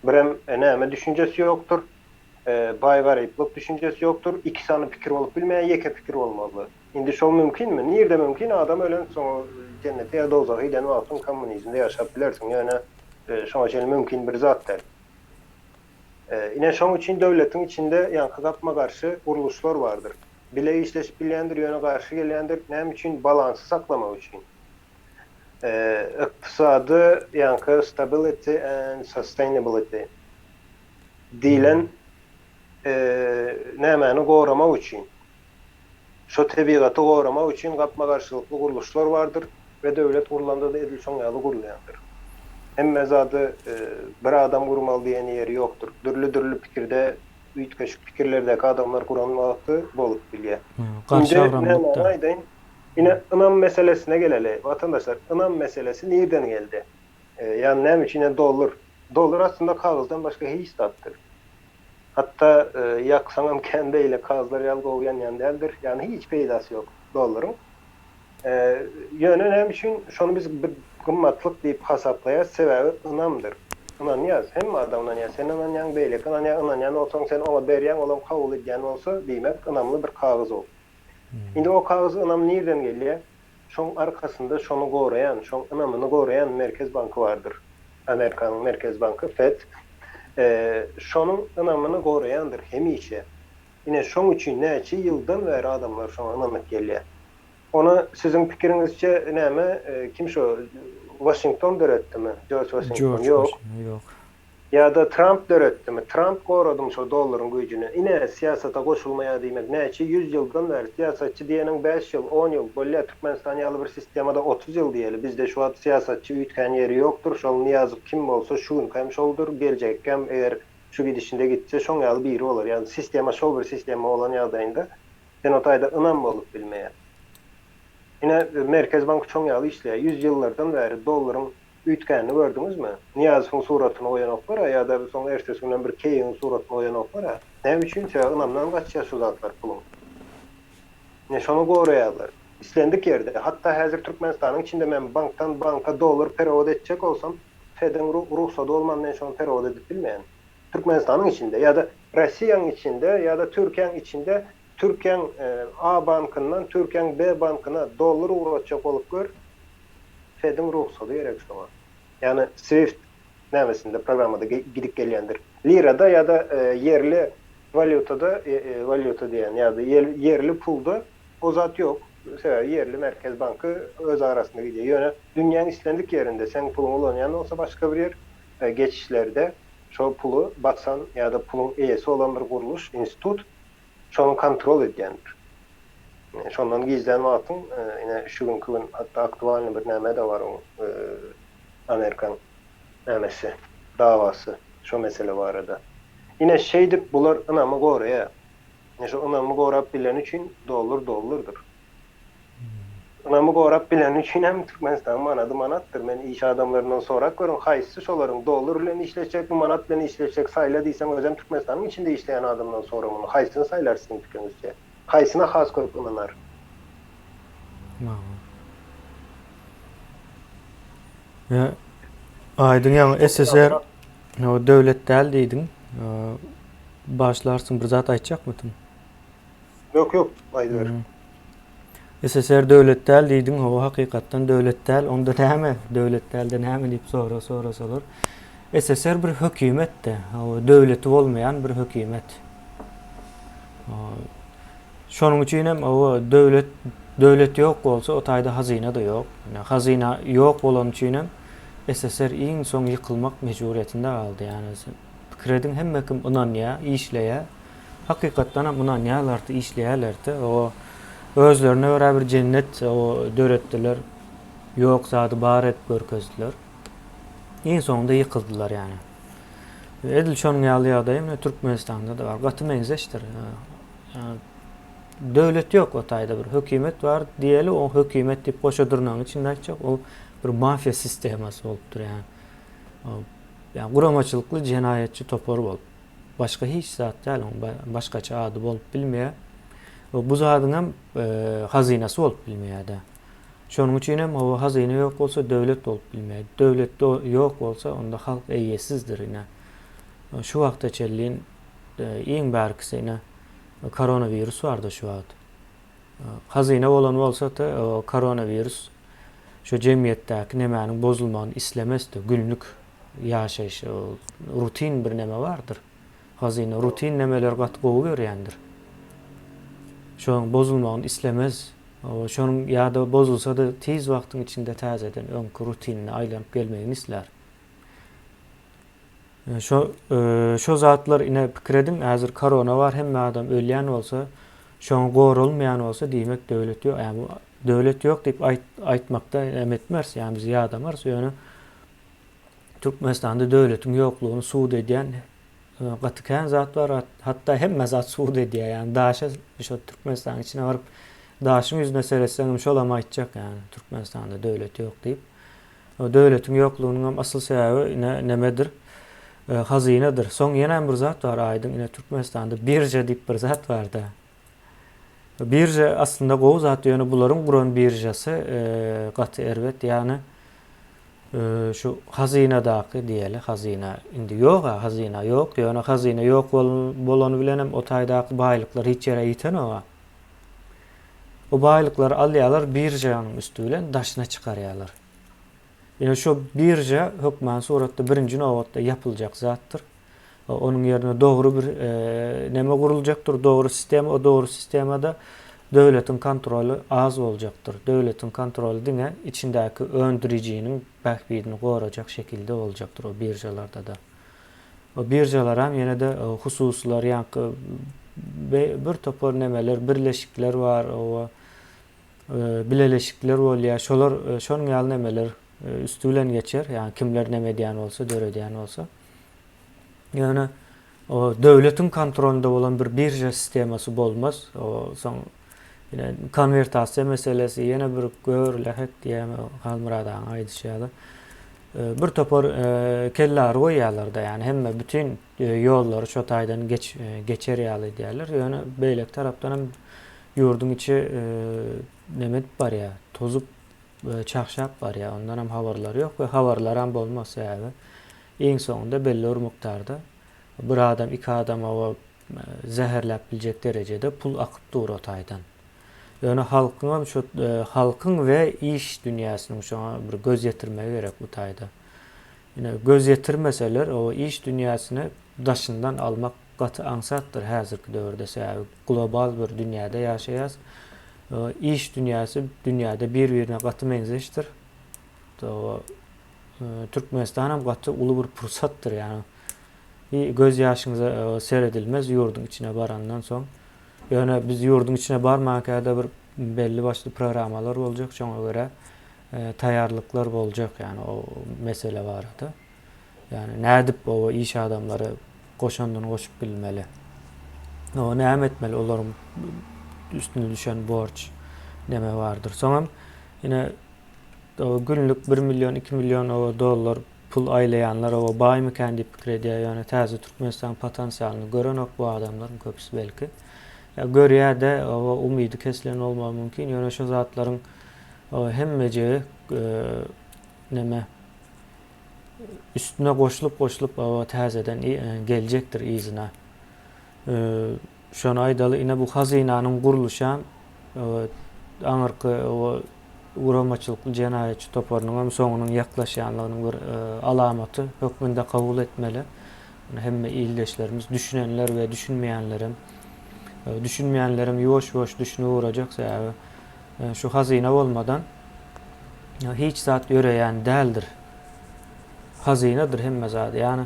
Birem näme düşünjesi ýokdur. Baý-garyplyk düşünjesi ýokdur. Iki sany pikir bolup bilmeýär, ýeke pikir bolmaly. Indi şol mümkinmi? Nirde mümkin? Adam ölen soň jennete ýa dowzaha giden wagtyň kommunizmde ýaşap bilersiň. Ýöne şoňa çenli mümkin bir zat däl. Ine şoň üçin döwletiň içinde ýaňky gapma-garşy gurluşlar bardyr. Bile işleşip bilýändir, ýöne garşy gelýändir. Näme üçin? Balansy saklamak üçin. Ykdysady ýaňky stability and sustainability diýlen nämäni goramak üçin. Şo tebigaty goramak üçin gapma-garşylykly gurluşlar bardyr we döwlet gurlanda-da edil şoň ýaly gurulýandyr. Hemme zady bir adam gurmaly diýen ýeri ýokdur. Dürli-dürli pikirde, üýtgeşik pikirlerdäki adamlar guran wagty bolup bilýär. Garşy Indi agramlykda. nämäni aýdaýyn? Ine, ynam meselesine geleli. Watandaşlar, ynam meselesi nirden geldi? Ýagny näme üçin ine dollar? Dollar aslynda kagyzdan başga hiç zatdyr. Hatda ýaksaňam kän beýle kagyzlar ýaly gowy ýanýan däldir. Ýagny hiç peýdasy ýok dollaryň. Ýöne näme üçin şony biz bir gymmatlyk diýip hasaplaýarys? Sebäbi ynamdyr. Ynanýarys. Hemme adam ynanýar. Sen ynanýaň, beýleki ynanýar. Ynanýan bolsaň sen oňa berýäň, olam kabul edýän bolsa, diýmek ynamly bir kagyz ol. Indi o kagyz ynam nirden gelýär? Şoň arkasynda şony goraýan, şoň ynamyny goraýan Merkez banky bardyr. Amerikanyň Merkez banky, Fed. Şonuň ynamyny goraýandyr hemişe. Ine, şoň üçin näçe ýyldan bäri adamlar şoňa ynanyp gelýär. Ony siziň pikiriňizçe näme, kim şo, Waşington döretdimi? Jorj Waşington? Jorj Ýok. Waşington, ýok. Ýa-da Tramp döretdimi? Tramp goradymy şol dollaryň güýjüni? Ine, syýasata goşulmaýar diýmek näçe ýüz ýyldan bäri syýasatçy diýeniň bäş ýyl, on ýyl, bolýa Türkmenistan ýaly bir sistemada 30 ýyl diýeli, bizde şu wagt syýasatçy üýtgän ýeri ýokdur, şol Nyýazow kim bolsa şu günkäm şoldur, geljekkäm eger şu gidişinde gitse şoň ýaly biri bolar, ýagny sistema şol bir sistema bolan ýagdaýynda sen o taýda ynam bolup bilmeýär. Ine, Merkez bank şoň ýaly işleýär, ýüz ýyllardan bäri dollaryň Üýtgänini gördüňizmi? Nyýazowyň suratyny goýanoklar-a ýa-da soň ertesi günem bir keýigiň suratyny goýanoklar-a. Näme üçin? Sebäbi ynamdan gaçýar şu zatlar puluň. Ine şony goraýarlar. Islendik ýerde, hatda häzir Türkmenistanyň içinde men bankdan banka dollar perewod etjek bolsam, Fed-iň rugsady bolman men şony perewod edip bilmeýän. Türkmenistanyň içinde ýa-da Rossiýanyň içinde ýa-da Türkiýäň içinde Türkiýäň A bankyndan Türkiýäň B bankyna dollar ugratjak bolup gör, Fediň rugsady gerek şoňa. Ýagny Swift nämesinde programmada gidip gelýändir. Lirada ýa-da ýerli walýutada walýuta diýen ýa-da ýerli pulda o zat ýok. Sebäbi ýerli merkez banky öz arasynda gidýär. Ýöne dünýäň islendik ýerinde seň puluňy ulanýan bolsa başga bir ýer geçişlerde şo puly basan ýa-da puluň eýesi bolan bir gurluş, institut şony kontrol edýändir. Şondan gizlän wagtyň ine şu günki gün hatda aktualnyý bir näme-de bar oň Amerikan nämesi dawasy şo mesele barada. Ine şeýdip bular ynamy goraýar. Ine şo ynamy gorap bileni üçin dollar dollardyr. Ynamy gorap bileni üçin hem Türkmenistanyň manady manatdyr. Men iş adamlaryndan sorap görüň haýsy şolaryň dollar bilen işleşjekmi manat bilen işleşjek saýla diýseň özem Türkmenistanyň içinde işleýän adamdan sora muny haýsyny saýlar siziň pikiriňizçe? Haýsyna has köp ynanar? Ýa aýdyň ýaňy SSR döwlet däl diýdiň. Başlarsyň bir zat aýtjakmydyň? Ýok ýok aýdyber. SSR döwlet däl diýdiň, hawa hakykatdan döwlet däl. Onda näme? Döwlet dälde näme diýip sorag sorasalar. SSR bir hökümetdi. Hawa döwleti bolmaýan bir hökümet. Şonuň üçin hem hawa döwlet döwlet ýok bolsa o taýda hazyna-da ýok. Ýöne hazyna ýok bolany üçin hem SSR iň soň ýykylmak mejburyýetinde galdy. Ýagny pikir ediň hemme kim ynanýar, işleýär. Hakykatdanam ynanýarlardy, işleýärlerdi. O özlerine görä bir jennet o döretdiler. Ýok zady bar edip görkezdiler. Iň soňunda ýykyldylar ýagny. Edil şonuň ýaly ýagdaý ine Türkmenistanda-da bar. Gaty meňzeşdir. Döwlet ýok o taýda bir hökümet bar diýeli, o hökümet diýip goşa dyrnagyň içinde aýtjak, ol bir mafiýa sistemasy bolup durýar. Ýagny guramaçylykly jenaýatçy topar bolup. Başga hiç zat däl, oň başgaça ady bolup bilmeýär. We bu zadyň hem hazynasy bolup bilmeýär-de. Şonuň üçin hem hawa hazyna ýok bolsa döwlet bolup bilmeýär. Döwlet ýok bolsa onda halk eýesizdir ine. Şu wagta çenli iň bärkisi ine koronawirus bardy şu wagt. Hazyna bolan bolsa-da koronawirus şu jemgyýetdäki nemäniň bozulmagyny islemezdi. Günlük ýaşaýyş rutin bir neme bardyr. Hazyna rutin nemeleri gaty gowy görýändir. Şonuň bozulmagyny islemez. Şonuň ýa-da bozulsa-da tiz wagtyň içinde täzeden öňki rutinine aýlanyp gelmegini islär. Şo şo zatlar ine pikir ediň häzir korona bar hemme adam ölýän bolsa şoňa goralmaýan bolsa diýmek döwlet ýok ýa döwlet ýok diýip aýt aýtmakda näme etmeris ýa biz ýadamarys ýöne Türkmenistanda döwletiň ýoklugyny subut edýän gaty kän zat bar hatda hemme zat subut edýär ýagny daşa şo Türkmenistanyň içine baryp daşyň ýüzüne seretseňem şolam aýtjak ýagny Türkmenistanda döwlet ýok diýip. Döwletiň ýoklugynyň hem asyl sebäbi ine nemedir? Hazynadyr. Soň ýenem bir zat bar aýdyň ine Türkmenistanda birža diýip bir zat barda. Birža aslynda gowy zat ýöne bularyň guran biržasy gaty erbet ýagny şu hazynadaky diýeli hazyna indi ýog-a hazyna ýok ýöne hazyna ýok bolany bilenem o taýdaky baýlyklar hiç ýere ýitenok-a. Bu baýlyklary alýarlar biržanyň üsti bilen daşyna çykarýarlar. Ýöne şu birža hökman suratda birinji nobatda ýapyljak zatdyr. Onuň ýerine dogry bir neme guruljakdyr, dogry sistema, o dogry sistemada döwletiň kontroly az boljakdyr. Döwletiň kontroly diňe içindäki öndürijiniň bähbidini gorajak şekilde boljakdyr o biržalarda-da. O biržalaram ýene-de hususylar ýaňky bir topar nemeler, birleşikler bar, oba bileleşikler bolýar. Şolar şonuň ýaly nemeler üsti bilen geçer. Ýagny kimler neme edýän bolsa, döredýän bolsa. Ýöne o döwletiň kontrolynda bolan bir birža sistemasy bolmaz. O soň ýene konwertasiýa meselesi, ýene bir gör lähek diýýän Halmyrat agaň aýdyşy ýaly. Bir topar kelläri goýýarlar-da, ýagny hemme bütin ýollary şo taýdan geç geçer ýaly edýärler. Ýöne beýleki tarapdan hem ýurduň içi neme edip barýar, tozup, çagşap barýar. Ondan hem habarlary ýok we habarlaram bolmaz sebäbi iň soňunda belli bir mukdarda bir adam, iki adam hawa zäherläp biljek derejede pul akyp dur o taýdan. Ýöne halkyňam şu halkyň we iş dünýäsiniň şoňa bir göz ýetirmegi gerek bu taýda. Ine göz ýetirmeseler o iş dünýäsini daşyndan almak gaty aňsatdyr häzirki döwürde sebäbi global bir dünýäde ýaşaýas. Iş dünýäsi dünýäde bir-birine gaty meňzeşdir. Türkmenistanam gaty uly bir pursatdyr ýagny göz ýaşyňyza seredilmez ýurduň içine barandan soň. Ýöne biz ýurduň içine barmanka-da bir belli başly programmalar boljak, şoňa görä taýýarlyklar boljak, ýagny o mesele barada. Ýagny nädip o iş adamlary goşandyny goşup bilmeli. O näme etmeli olaryň üstüne düşen borç neme bardyr. Soňam ine günlük 1 million, 2 million o dollar Pul aýlaýanlar oba baýmykän diýip pikir edýär, ýöne täze Türkmenistanyň potansialyny görenok bu adamlaryň köpüsi belki. Ýa görýär-de, oba umydy kesilen bolmagy mümkin, ýöne şu zatlaryň hemmejigi neme üstüne goşulyp-goşulyp oba täzeden geljekdir yzyna. Şony aýdaly, ine bu hazynanyň gurluşam aňyrky guramaçylykly jenaýatçy toparynyň hem soňunyň ýaklaşýanlygynyň bir alamaty hökmünde kabul etmeli. Muny hemme ildeşlerimiz düşünenler we düşünmeýänlerem, düşünmeýänlerem ýuwaş-ýuwaş düşünip ugrajak, sebäbi şu hazyna bolmadan hiç zat ýöreýän däldir. Hazynadyr hemme zat. Ýagny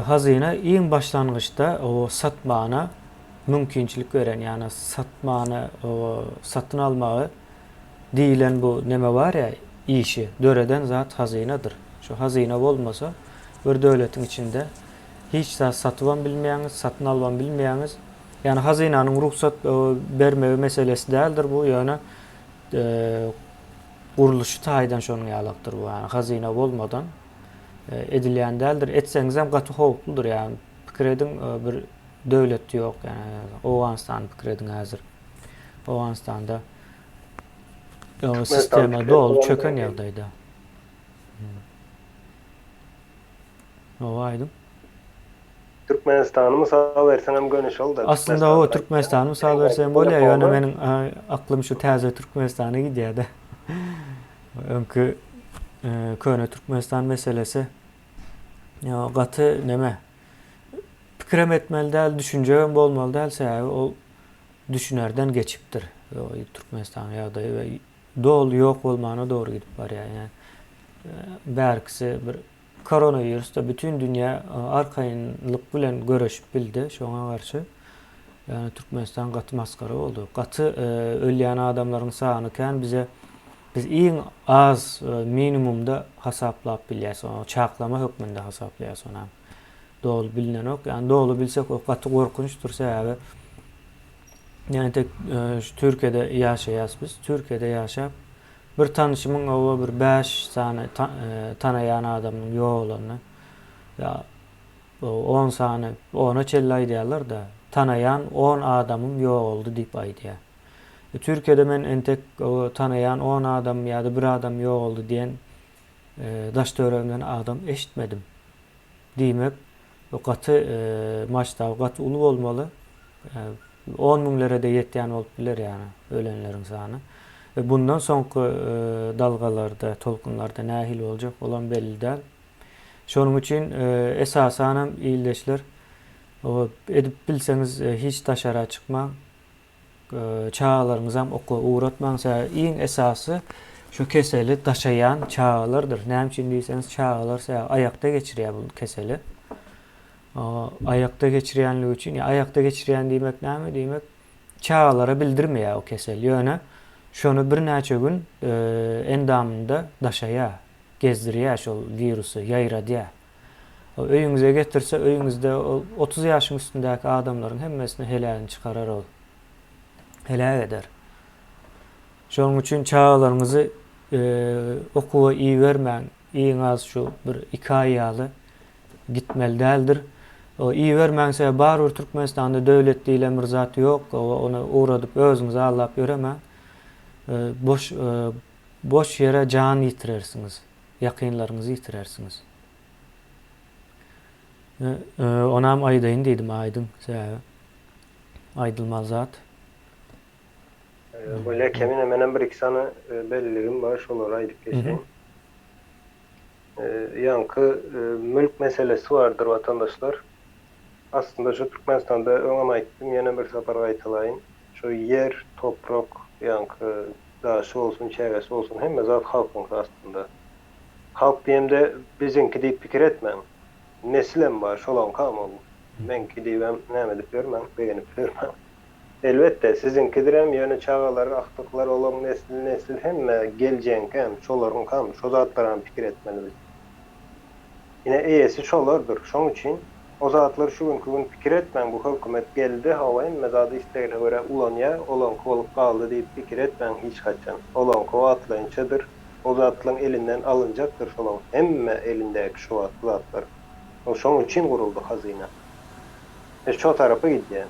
Hazyna iň başlangyçda satmana mümkinçilik beren, ýagny satmany, satyn almagy diýlen bu neme bar ýa, işi döreden zat hazynadyr. Şu hazyna bolmasa, bir döwletiň içinde hiç zat satybam bilmeýäňiz, satyn alybam bilmeýäňiz. Ýagny hazynanyň rugsat bermegi meselesi däldir bu, ýöne gurluşy taýdan şonuň ýalakdyr bu. Ýagny hazyna bolmadan edilýän däldir. Etseňizem gaty howpludyr. Ýagny pikir ediň bir döwlet ýok. Ýagny Owganystany pikir ediň häzir. Owganystanda sistema doly çöken ýagdaýda. Hawa aýdyň. Türkmenistany mysal berseňem göni şol-da. Aslynda hawa Türkmenistany mysal bersem bolýar, ýöne meniň aklym şu täze Türkmenistana gidýär-de. Öňki köne Türkmenistan meselesi gaty neme? Pikirem etmeli däl, düşünjegem bolmaly däl, sebäbi ol düşünerden geçipdir. Türkmenistanyň ýagdaýy we doly ýok bolmana dogry gidip barýar. Ýani bärkisi bir koronawirusda bütin dünýä arkaýynlyk bilen göreşip bildi şoňa garşy. Ýani Türkmenistan gaty masgara boldy. Gaty ölýän adamlaryň sany kän bize biz iň az minimumda hasaplap bilýäs, çaklama hökmünde hasaplaýas onam. Doly bilinenok. Ýani doly bilsek o gaty gorkunçdyr sebäbi ýani tek şu Türkiýede ýaşaýas biz. Türkiýede ýaşap bir tanyşymyň oba bir 5 sany tanaýan adamynyň ýogalanyny ýa 10 sany ona çenli aýdýarlar-da tanaýan 10 adamym ýogaldy diýip aýdýar. Türkiýede men entek tanaýan 10 adam ýa-da bir adam ýogaldy diýen daş-töweregimden adam eşitmedim. Diýmek, bu gaty masştaby gaty uly bolmaly. On müňlere-de ýetýän bolup biler ýagny ölenleriň sany. We bundan soňky dalgalarda, tolkunlarda nähili boljak, olam belli däl. Şonuň üçin esasanam ildeşler, edip bilseňiz hiç daşara çykmaň. Çagalaryňyzam okuwa ugratmaň, sebäbi iň esasy şu keseli daşaýan çagalardyr. Näme üçin diýseňiz, çagalar sebäbi aýakda geçirýär bu keseli. Aýakda geçirýänligi üçin, ýa aýakda geçirýän diýmek näme diýmek? Çagalara bildirmeýär o kesel. Ýöne şony birnäçe gün endamynda daşaýar, gezdirýär şol wirusy, ýaýradýar. Öýüňize getirse, öýüňizde ol 30 ýaşyň üstündäki adamlaryň hemmesini helägini çykarar ol. Heläk eder. Şonuň üçin çagalaryňyzy okuwa ibermäň. Iň az şu bir iki aý ýaly gitmeli däldir. O ibermäň sebäbi barybir Türkmenistanda döwlet diýlen bir zat ýok. Ony ugradyp özüňizi aldap ýöremäň. Boş boş ýere jan ýitirersiňiz. Ýakynlaryňyzy ýitirersiňiz. Onam aýdaýyn diýdim aýdyň sebäbi aýdylmaly zat. Bolýa Kemine menem bir iki sany belligim bar şolary aýdyp geçeýin. Ýaňky mülk meselesi bardyr watandaşlar. Aslynda şu Türkmenistanda öňem aýtdym ýene bir sapar gaýtalaýyn. Şu ýer, toprak, ýaňky daşy bolsun, çägesi bolsun hemme zat halkyňky aslynda. Halk diýemde biziňki diýip pikir etmäň. Nesilem bar şolaňkam ol. Meňki diýibem näme edip ýörmäň, begenip ýörmäň. Elbetde siziňkidirem ýöne çagalar, agtyklar olaň nesli nesil hemme geljegiňkem, şolaryňkam, şo zatlaram pikir etmeli biz. Ine eýesi şolardyr. Şoň üçin o zatlar şu günki gün pikir etmäň bu hökümet geldi hawa hemme zady islegine görä ulanýa olaňky bolup galdy diýip pikir etmäň hiç haçan. Olaňky wagtlaýynçadyr. O zatlaň elinden alynjakdyr şolaň hemme elindäki şu wagtky zatlar. Ol şoň üçin guruldy hazyna. E şo tarapa gidýän.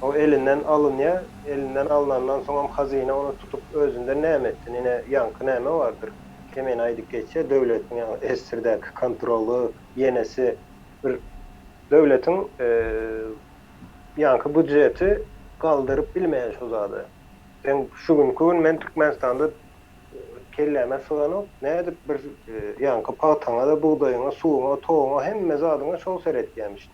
O elinden alynýa, elinden alnandan soňam hazyna ony tutup özünde näme etsin ine ýaňky näme bardyr. Kemini aýdyp geçýär, döwletiň ýagny SSR-däki kontroly, ýenesi bir döwletiň ýaňky budjeti galdyryp bilmeýän şo zady. Sen şu günki gün men Türkmenistanda kelläme syganok, nädip bir ýaňky pagtaňa-da, bugdaýyňa, suwuňa, toguňa, hemme zadyňa şol seretýämişin.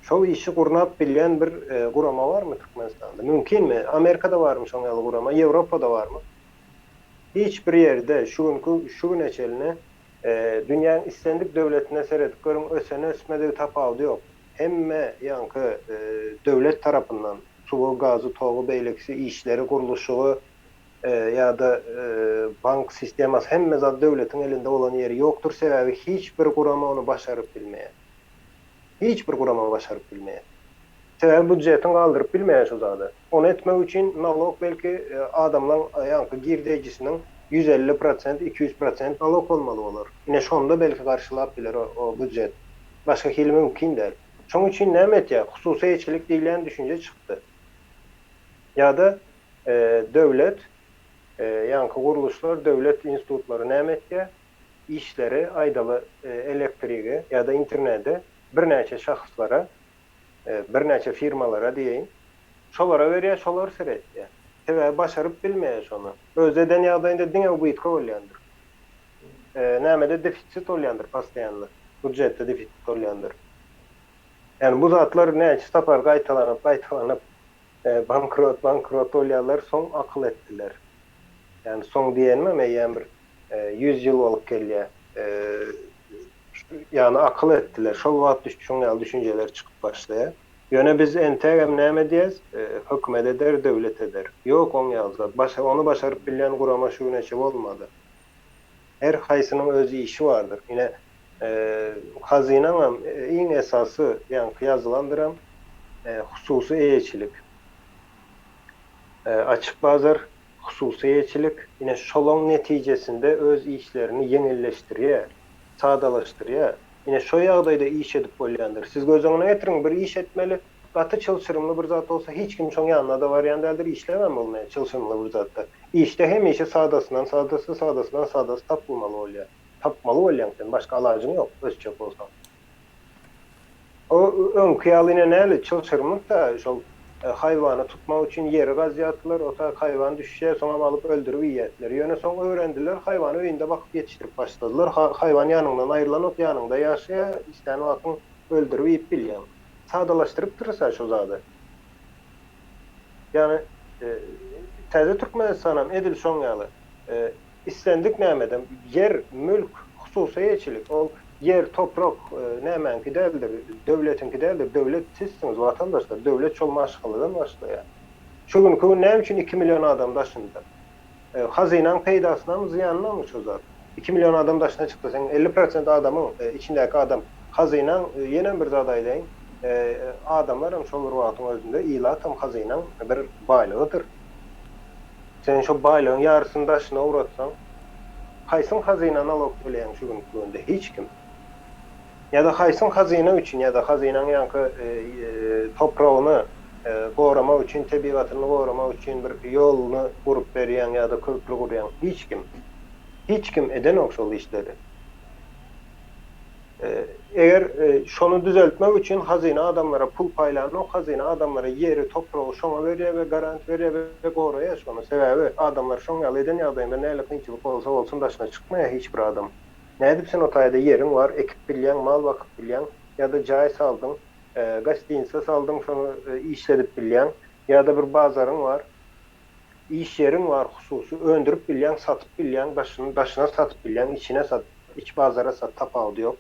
Şol işi gurnap bilýän bir gurama barmy Türkmenistanda? Mümkinmi? Amerikada barmy şoň ýaly gurama? Ýewropada barmy? Hiç bir ýerde şu günki şu güne çenli dünýäň islendik döwletine seredip görüň öseni ösmedigi tapawudy ýok. Hemme ýaňky döwlet tarapyndan suwy gazy togy beýlekisi işleri gurluşygy ýa-da bank sistemasy hemme zat döwletiň elinde bolan ýeri ýokdur sebäbi hiç bir gurama ony başaryp bilmeýär. Hiç bir gurama başaryp bilmeýär. Sebäbi budjetiň galdyryp bilmeýär şu zady. Ony etmek üçin nalog belki adamlaň ýaňky girdejisiniň 150 prosent, 200 prosent nalog bolmaly bolar. Ine şonda belki garşylap biler o budjet. Başga hili mümkin däl. Şoň üçin näme etýär? Hususy eýeçilik diýilýän düşünje çykdy. Ýa-da döwlet ýaňky gurluşlar, döwlet institutlary näme etýär? Işleri aýdaly elektrigi ýa-da interneti birnäçe şahslara birnäçe firmalara diýeýin, şolara berýär, şolar seretýär. Sebäbi başaryp bilmeýär şony. Özi eden ýagdaýynda diňe ubytka bolýandyr. Nämede defisit bolýandyr postoýanno. Budjetde defisit bolýandyr. Ýani bu zatlar näçe sapar gaýtalanyp, gaýtalanyp bankrot, bankrot bolýarlar, soň akyl etdiler. Ýani soň diýenimem eýýäm bir 100 ýyl bolup gelýär. Ýani akyl etdiler. Şol wagt şuň ýaly düşünjeler çykyp başlaýar. Ýöne biz entegem näme diýýäs, hökümet eder, döwlet eder. Ýok oň ýaly zat. Başa ony başaryp bilýän gurama şu güne çe bolmady. Her haýsynyň öz işi bardyr. Ine, hazynaňam iň esasy ýaňky ýazylandyram hususy eýeçilik. Açyk bazar, hususy eýeçilik, ine şolaň netijesinde öz işlerini ýeňilleşdirýär, sadalaşdyrýar. Ine şo ýagdaýda iş edip bolýandyr. Siz göz öňüne getiriň, bir iş etmeli, gaty çylşyrymly bir zat bolsa hiç kim şoň ýanyna-da barýan däldir, işlemem bolmaýar çylşyrymly bir zatda. Işde hemişe sadasyndan sadasy, sadasyndan sadasy tapylmaly bolýar. Tapmaly bolýaň sen, başga alajyň ýok, ösjek bolsaň. O öňki ýaly ine näli çylşyrymlyk-da, şol haýwany tutmak üçin ýeri gazýardylar, o tak haýwan düşýär, soňam alyp öldürip iýýärdiler. Ýöne soň öwrendiler, haýwany öýünde bakyp ýetişdirip başladylar. Haýwan ýanyňdan aýrylanok, ýanyňda ýaşaýar, islän wagtyň öldürip iýip bilýäň. Sadalaşdyrypdyrys-a şo zady. Ýagny, täze Türkmenistanam edil şoň ýaly. Islendik nämeden, ýer, mülk, hususy eýeçilik, ol ýer, toprak nämäňki däldir, döwletiňki däldir, döwlet sizsiňiz, watandaşlar, döwlet şol maşgaladan başlaýar. Şu günki gün näme üçin iki million adam daşynda? Hazynaň peýdasynamy, zyýanynamy şo zat? Iki million adam daşyna çyksa, seň 50 prosent adamyň, içindäki adam, hazynaň, ýenem bir zat aýdaýyn, adamlaram şol bir wagtyň özünde, ilatam hazynaň bir baýlygydyr. Sen şo baýlygyň ýarysyny daşyna ugratsaň, haýsyň hazyna nalog töleýäň şu günki günde? Hiç kim. Ýa-da haýsyň hazyna üçin ýa-da hazynaň ýaňky topragyny goramak üçin, tebigatyny goramak üçin bir ýoluny gurup berýäň ýa-da köpri gurýaň? Hiç kim. Hiç kim edenok şol işleri. Eger şony düzeltmek üçin hazyna adamlara pul paýlanok, hazyna adamlara ýeri, topragy şoňa berýär we garant berýär we goraýar şony. Sebäbi adamlar şoň ýaly eden ýagdaýynda näle kynçylyk bolsa bolsun daşyna çykmaýar hiç bir adam. Nädip sen o taýda ýeriň bar, ekip bilýäň, mal bakyp bilýäň, ýa-da jaý saldyň, gostinisa saldyň şony işledip bilýäň, ýa-da bir bazaryň bar, iş ýeriň bar hususy, öndürip bilýäň, satyp bilýäň, daşyny daşyna satyp bilýäň, içine sat, iç bazara sat, tapawudy ýok.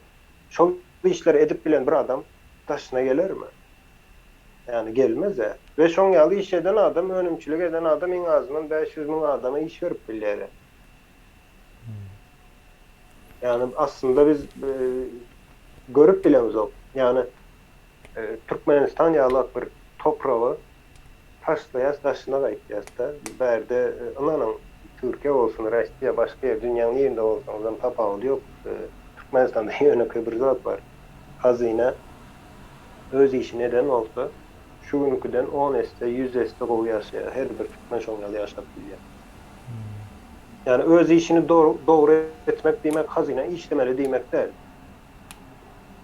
Şol işleri edip bilen bir adam daşyna gelermi? Ýagny gelmez-ä. We şoň ýaly iş eden adam, önümçilik eden adam iň azyndan 500 müň adama iş berip bilýär. Ýagny aslynda biz görüp bilemzok. Ýagny Türkmenistan ýalak bir topragy taşlaýas daşyna gaýtýasda. Bärde ynanyň Türkiýe bolsun, Rossiýa başga ýer dünýäň nirinde bolsaňyzam tapawudy ýok. Türkmenistanda ýönekeý bir zat bar. Hazyna öz işini eden bolsa şu günküden on esse, ýüz esse gowy ýaşaýar. Her bir türkmen şoň ýaly ýaşap bilýär. Ýagny öz işini dogry etmek diýmek hazyna işlemeli diýmek däl.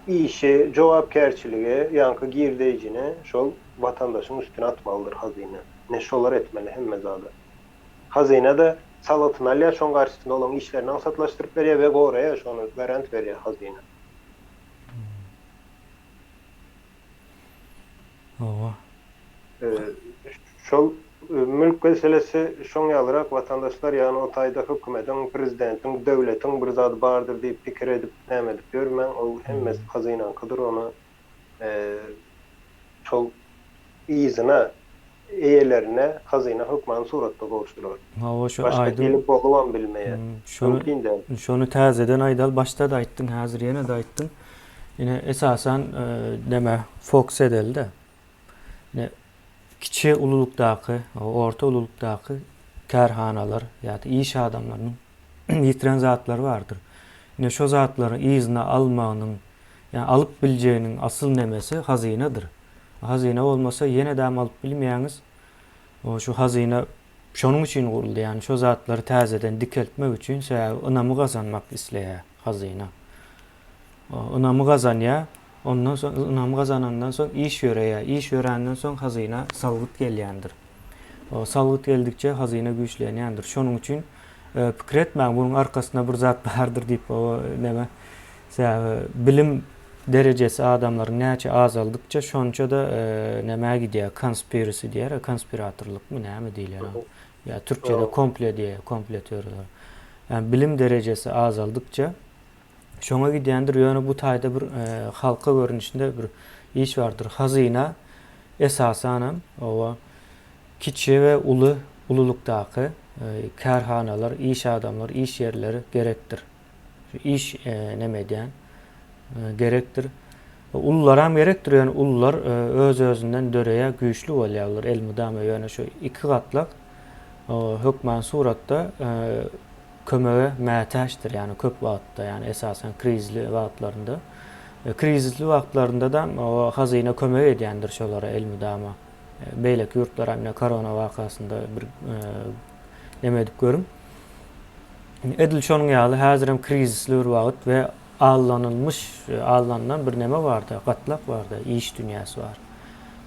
Işi, jogapkärçiligi, ýaňky girdeýjini şol watandaşyň üstüne atmalydyr hazyna. Ine şolar etmeli hemme zady. Hazyna-da salgytyny alýar, şoň garşysynda olaň işlerini aňsatlaşdyryp berýär we goraýar şony, garant berýär hazyna. Hawa. Şol mülk meselesi şoň ýalyrak watandaşlar ýagny o taýda hökümediň, prezidentiň, döwletiň bir zady bardyr diýip pikir edip näme edip ýörmäň ol hemmesi hazynaňkydyr ony şol yzyna eýelerine hazyna hökmany suratda gowşurar. Hawa şu Başga aýdyň hili bolubam bilmeýär. Şony Mümkin däl. şony täzeden aýdaly başda-da aýtdyň häzir ýene-de aýtdyň. Ine esasan neme fokus edeli-de. Ine kiçi ululykdaky, orta ululykdaky kärhanalar ýa-da iş adamlarynyň ýitiren zatlary bardyr. Ine şo zatlary yzyna almagynyň, ýa alyp biljeginiň asyl nemesi hazynadyr. Hazyna bolmasa ýene-däm alyp bilmeýäňiz. O şu hazyna şonuň üçin guruldy, ýagny şo zatlary täzeden dikeltmek üçin, sebäbi ynamy gazanmak isleýär hazyna. Ynamy gazanýar, ondan soň ynamy gazanandan soň iş ýöreýär, iş ýöränden soň hazyna salgyt gelýändir. Salgyt geldikçe hazyna güýçlenýändir. Şonuň üçin pikir etmäň, bunuň arkasynda bir zat bardyr diýip, o neme. Sebäbi bilim derejesi adamlaryň näçe azaldykça şonça-da nämä gidýär, conspiracy diýýär, konspiratorlykmy näme diýilýär. Ýa türkçede komple diýýär, komple teoriýalar. Ýani bilim derejesi azaldykça şoňa gidýändir. Ýöne bu taýda bir halka görnüşinde bir iş bardyr. Hazyna esasanam oba kiçi we uly ululykdaky kärhanalar, iş adamlar, iş ýerleri gerekdir. Şu iş neme edýän gerekdir. Ulularam gerekdir, ýöne ulular öz-özünden döreýär, güýçli bolýar olar elmydama. Ýöne şu iki gatlak hökman suratda kömege mätäçdir, ýagny köp wagtda, ýagny esasan krizli wagtlarynda. Krizisli wagtlarynda-da hazyna kömek edýändir şolara elmydama. Beýleki ýurtlaram ine korona wakasynda bir neme edip görüň. Edil şonuň ýaly häzirem krizisli bir wagt we aldanylmyş, aldanylan bir neme barda, gatlak barda, iş dünýäsi bar.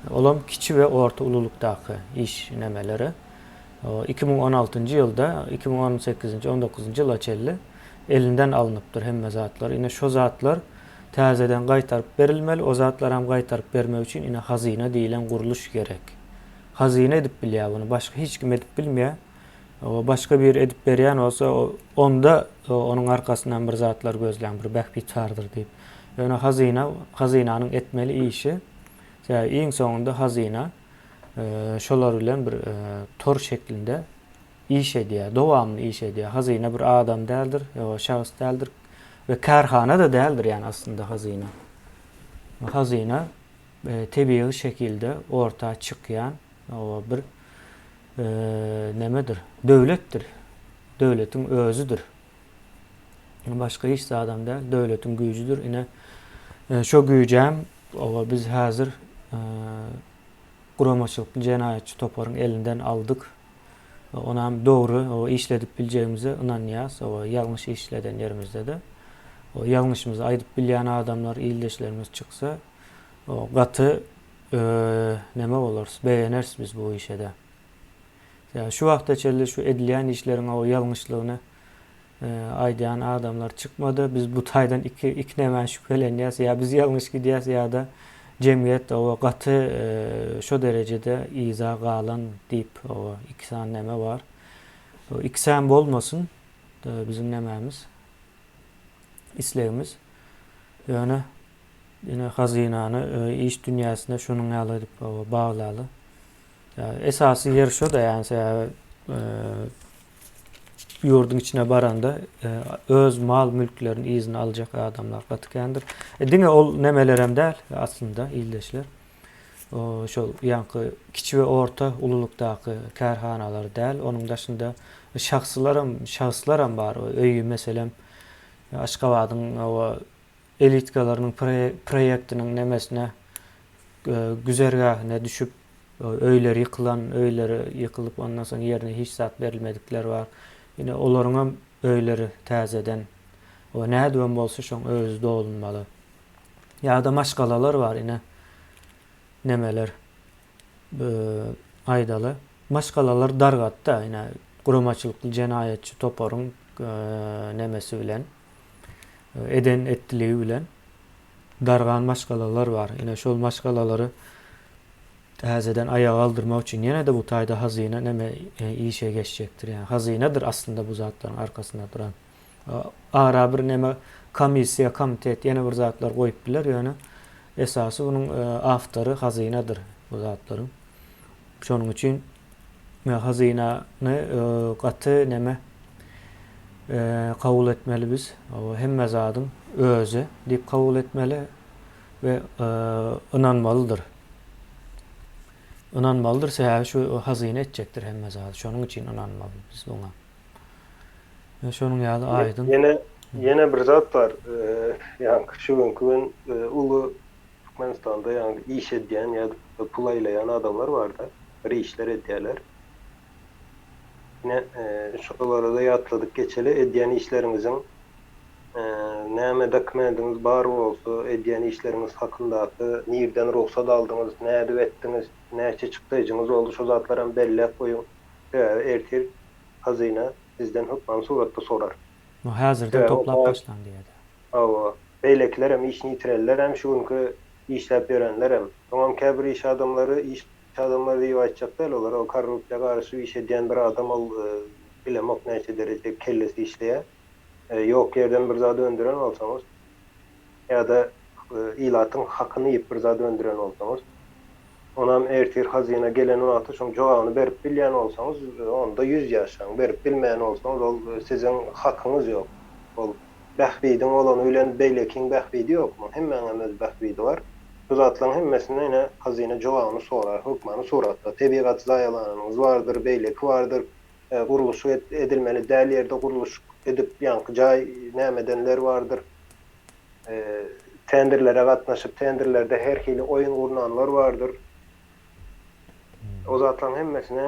Olam kiçi we orta ululykdaky iş nemeleri. 2016-njy ýylda, 2018-nji, 19-njy ýyla çenli elinden alnypdyr hemme zatlar. Ine şo zatlar täzeden gaýtaryp berilmeli. O zatlaram gaýtaryp bermek üçin ine hazyna diýlen gurluş gerek. Hazyna edip bilýär bunu, başga hiç kim edip bilmeýär. Başga biri edip berýän bolsa, onda onuň arkasyndan bir zatlar gözläň, bir bähbit bardyr diýip. Ýöne hazyna, hazynanyň etmeli işi, sebäbi iň soňunda hazyna şolar bilen bir tor şeklinde iş edýär, dowamly iş edýär. Hazyna bir adam däldir, şahs däldir we kärhana-da däldir, ýagny aslynda hazyna. Hazyna tebigy şekilde orta çykýan bir nemedir? Döwletdir. Döwletiň özüdir. Başga hiç zadam däl, döwletiň güýjüdir. Ine, şo güýjem oba biz häzir guramaçylykly jenaýatçy toparyň elinden aldyk. Onam dogry o işledip biljegimize ynanýas. O ýalňyş işleden ýerimizde-de o ýalňyşymyzy aýdyp bilýän adamlar, ildeşlerimiz çyksa, o gaty neme bolarys, begeneris biz bu işe-de. Ýa şu wagta çenli şu edilýän işleriň o ýalňyşlygyny aýdýan adamlar çykmady. Biz bu taýdan iki iki nämä şübhelenýäs. Ýa biz ýalňyş gidýäs ýa-da jemgyýet o gaty şo derejede yza galan diýip o iki sany neme bar. O ikisem bolmasyn biziň nemämiz islegimiz. Ýöne Ine hazynany iş dünýäsine şunuň ýaly edip baglaly. Esasy ýer şo-da ýagny sebäbi ýurduň içine baranda öz mal mülklerini yzyna aljak adamlar gaty kändir. E, diňe ol nemelerem däl aslynda ildeşler. O şol ýaňky kiçi we orta ululykdaky kärhanalar däl, onuň daşynda şahsylaram, şahslaram bar. Öýi meselem Aşgabadyň elitkalarynyň proýektiniň nemesine güzergähine düşüp öýleri ýykylan, öýleri ýykylyp ondan soň ýerine hiç zat berilmedikler bar. Ine olaryňam öýleri täzeden we nädibem bolsa şoň özi dolunmaly. Ýa-da maşgalalar bar ine nemeler aýdaly. Maşgalalar dargatda ine guramaçylykly jenaýatçy toparyň nemesi bilen eden etdiligi bilen dargan maşgalalar bar. Ine şol maşgalalary täzeden aýaga galdyrmak üçin ýene-de bu taýda hazyna neme e, işe geçjekdir. Ýani hazynadyr aslynda bu zatlaryň arkasynda duran. Ara bir neme komissiýa, komitet ýene bir zatlar goýup biler, ýöne esasy bunuň e, awtory hazynadyr bu zatlaryň. Şonuň üçin hazynany gaty neme kabul etmeli biz. Hemme zadyň özi diýip kabul etmeli we ynanmalydyr. Ynanmalydyr, sebäbi şu hazyna etjekdir hemme zady. Şonuň üçin ynanmaly biz buňa. Şonuň ýaly aýdyň. Ýene ýene bir zat bar. Ýaňky şu günki gün uly Türkmenistanda ýaňky iş edýän ýa-da pul aýlaýan adamlar bar-da, bir işler edýärler. Ine, şolara-da ýatladyp geçeli, edýän işleriňiziň näme dokumendiňiz bar bolsa, edýän işleriňiz hakyndaky, nirden rugsat aldyňyz, nädip etdiňiz, näçe çykdaýjyňyz boldy, şo zatlaram belläp goýuň. Sebäbi ertir hazyna sizden hökman suratda sorar. Häzirden toplap başlaň diýýär. Hawa. Beýlekilerem, işini ýitirenlerem, şu günki işläp ýörenlerem. Soňam käbir iş adamlary, iş adamlary diýip aýtjak däl, olar o korrupsiýa garyşyp iş edýän bir adam ol bilemok näçe dereje kellesi işleýär. Ýok ýerden bir zat öndüren bolsaňyz ýa-da ilatyň hakyny iýip bir zat öndüren bolsaňyz, onam ertir hazyna gelen wagty şoň jogabyny berip bilýän bolsaňyz, onda ýüz ýaşaň, berip bilmeýän bolsaňyz ol siziň hakyňyz ýok. Ol bähbidiň bolany bilen beýlekiň bähbidi ýokmy? Hemmäňem öz bähbidi bar. Bu zatlaryň hemmesine ine hazyna jogabyny sorar hökmany suratda. Tebigaty zaýalanyňyz bardyr, beýleki bardyr. Gurluşyk edilmeli däl ýerde gurluşyk edip ýaňky jaý näme edenler bardyr. Tenderlere gatnaşyp tenderlerde her hili oýun gurnanlar bardyr. O zatlaryň hemmesine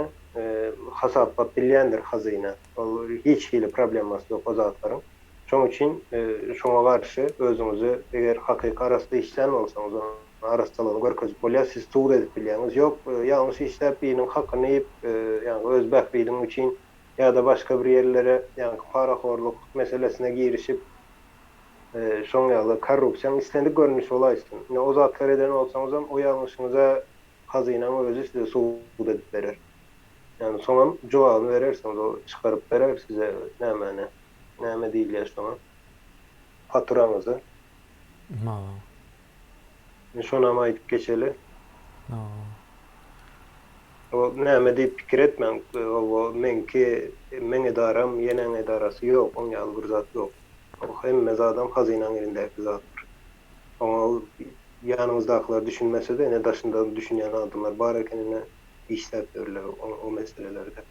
hasaplap bilýändir hazyna. Ol hiç hili problemasy ýok o zatlaryň. Şoň üçin şoňa garşy özüňizi eger hakyky arassa işlän bolsaňyz, onuň arassalygyny görkezip bolýar, siz subut edip bilýäňiz. Ýok, ýalňyş işläp biriniň hakyny iýip, ýagny öz bähbidiň üçin ýa-da başga bir ýerlere, ýagny parahorluk meselesine girişip, şoň ýaly korrupsiýaň islendik görnüşi bolaýsyn. Ine, o zatlary eden bolsaňyzam, o ýalňyşyňyza hazynaň özi size subut edip berer. Ýagny soňam jogabyny berersiňiz, o çykaryp berer size nämäni. Näme diýilýär şoňa? Faturaňyzy. Hawa. Indi şonam aýdyp geçeli. Hawa. O näme diýip pikir etmäň, owo meňki, meň edaram, ýeneň edarasy ýok, oň ýaly bir zat ýok. O hemme zadam hazynaň elindäki zatdyr. Oňa ol ýanyňyzdakylar düşünmese-de, ine daşynda düşünýän adamlar bar eken ine işläp ýörler o meselelerde.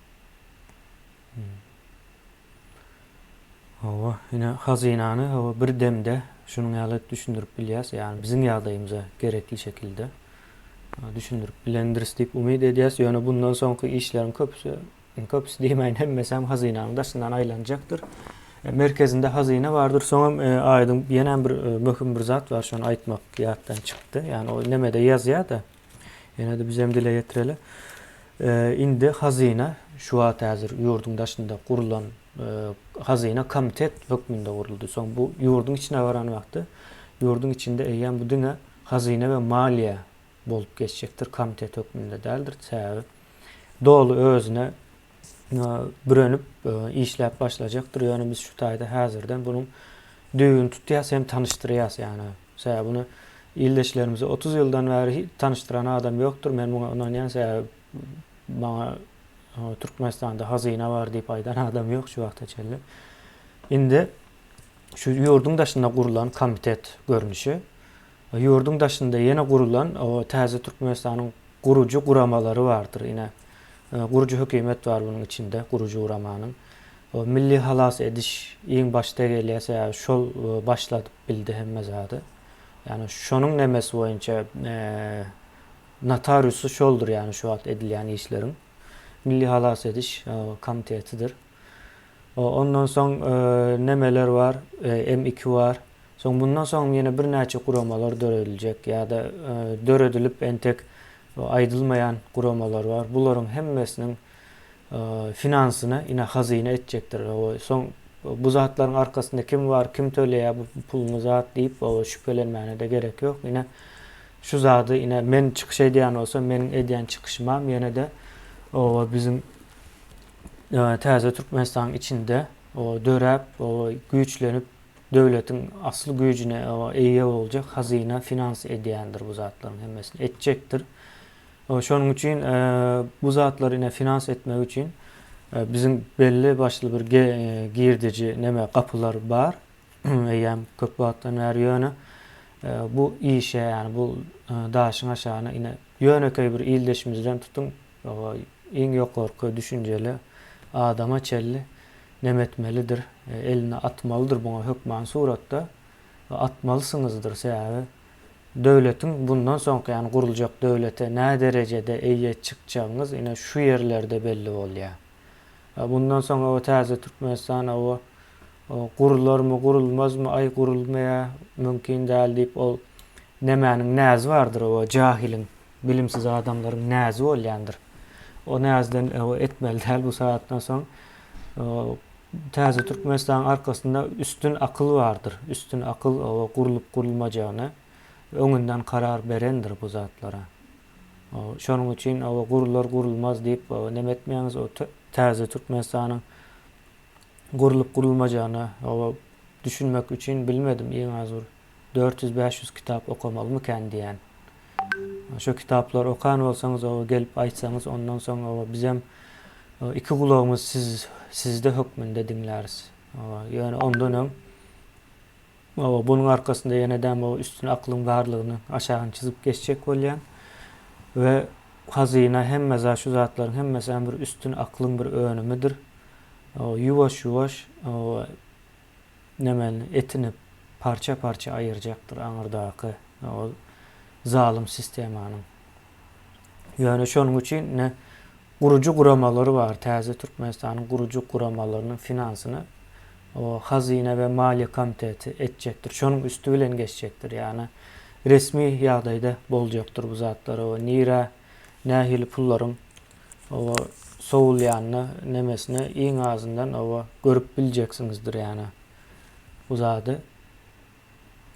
Hawa, ine hazynany hawa bir demde şunuň ýaly edip düşündirip bilýäs, ýagny biziň ýagdaýymyza gerekli şekilde düşündirip bilendiris diýip umyt edýäs. Ýöne bundan soňky işleriň köpüsi, köpüsi diýmäýin, hemmesem hazynanyň daşyndan aýlanjakdyr. E, merkezinde hazyna bardyr. Soňam e, aýdyň ýene bir e, möhüm bir zat bar, şony aýtmak ýatdan çykdy. Ýagny o nemede ýazýar-da. Ýene-de bizem dile getireli. Indi hazyna şu wagt häzir ýurduň daşynda gurlan hazyna komitet hökmünde guruldy. Soň bu ýurduň içine baran wagty ýurduň içinde eýýäm bu diňe hazyna we maliýe bolup geçjekdir, komitet hökmünde däldir. Sebäbi doly özüne bürenip işläp başlajakdyr. Ýöne biz şu taýda häzirden bunuň düýbüni tutýas hem tanyşdyrýas ýagny. Sebäbi buny ildeşlerimize 30 ýyldan bäri tanyşdyran adam ýokdur. Men muňa ynanýan sebäbi maňa Türkmenistanda hazyna bar diýip aýdan adam ýok şu wagta çenli. Indi şu ýurduň daşynda gurlan komitet görnüşi, ýurduň daşynda ýene gurulan o täze Türkmenistanyň gurujy guramalary bardyr. Ine, gurujy hökümet bar bunuň içinde, gurujy guramanyň. O milli halas ediş iň başda gelýär, sebäbi şol başladyp bildi hemme zady. Ýagny şonuň nemesi boýunça notariusy şoldur, ýagny şu wagt edilýän işleriň. Milli halas ediş komitetidir. Ondan soň nemeler bar, M2 bar. Soň bundan soň ýene birnäçe guramalar dörediljek ýa-da döredilip entek aýdylmaýan guramalar bar. Bularyň hemmesiniň finansyny ine hazyna etjekdir. Soň bu zatlaryň arkasynda kim bar, kim töleýär bu puluny zat diýip şübhelenmäne-de gerek ýok. Ine şu zady ine men çykyş edýän bolsam, meniň edýän çykyşymam ýene-de biziň täze Türkmenistanyň içinde döräp, güýçlenip döwletiň asyl güýjüne eýe boljak hazyna finans edýändir bu zatlaryň hemmesini etjekdir. Şonuň üçin bu zatlary ine finans etmek üçin biziň belli başly bir girdeji neme gapylar bar. Eýýäm köp wagtdan bäri ýöne bu işe ýagny bu daşyň aşagyna ine ýönekeý bir ildeşimizden tutuň iň ýokarky düşünjeli adama çenli neme etmelidir, elini atmalydyr buňa hökman suratda atmalysyňyzdyr sebäbi döwletiň bundan soňky ýagny guruljak döwlete näderejede eýe çykjagyňyz ine şu ýerlerde belli bolýar. Bundan soň oba täze Türkmenistan oba gurularmy gurulmazmy aý gurulmaýa mümkin däl diýip ol nemäniň näzi bardyr oba jahylyň bilimsiz adamlaryň näzi bolýandyr. O näzden etmeli däl bu sagatdan soň. Täze Türkmenistanyň arkasynda üstün akyl bardyr. Üstün akyl oba gurlup gurulmajagyny öňünden karar berendir bu zatlara. Şonuň üçin oba gurular gurulmaz diýip neme etmäňiz o Täze Türkmenistanyň gurlup gurulmajagyna oba düşünmek üçin bilmedim iň az bir 400-500 kitap okamalymykan diýän. Şo kitaplary okan bolsaňyz oba gelip aýtsaňyz ondan soň oba bizem iki gulagymyz siz sizde hökmünde diňläris. Oba ýöne ondan öň oba bunuň arkasynda ýenedem oba üstün aklyň barlygyny aşagyny çyzyp geçjek bolýan we hazyna hemme zat şu zatlaryň hemmesem bir üstün aklyň bir önümidir. Ýuwaş ýuwaş oba nemeni etini parça-parça aýyrjakdyr aňyrdaky ol zalym sistemanyň. Ýöne şonuň üçin ine gurujy guramalary bar, täze Türkmenistanyň gurujy guramalarynyň finansyny o Hazyna we maliýe komiteti etjekdir. Şonuň üsti bilen geçjekdir. Ýagny resmi ýagdaýda boljakdyr bu zatlar. O nirä nähili pullaryň oba sowulýanyny nemesini iň azyndan oba görüp biljeksiňizdir ýagny bu zady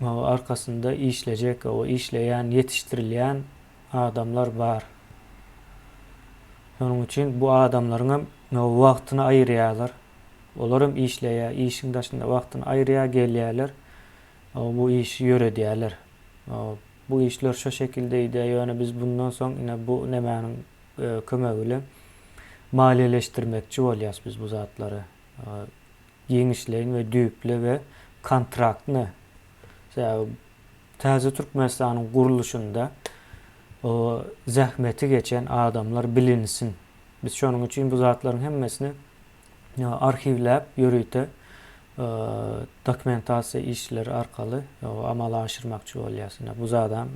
oba arkasynda işlejek oba işleýän ýetişdirilýän adamlar bar. Şonuň üçin bu adamlaryň hem wagtyny aýyrýarlar. Olar hem işleýär, işiň daşynda wagtyny aýyrýar, gelýärler. Bu işi ýöredýärler. Bu işler şo şekilde ideýär, ýöne biz bundan soň ine bu nemäniň kömegi bilen maliýeleşdirmekçi bolýas biz bu zatlary. Giňişleýin we düýpli we kontraktny. Sebäbi täze Türkmenistanyň gurluşynda zähmeti geçen adamlar bilinsin. Biz şonuň üçin bu zatlaryň hemmesini arhiwläp ýörite dokumentasiýa işleri arkaly amala aşyrmakçy bolýas. Ine bu zadam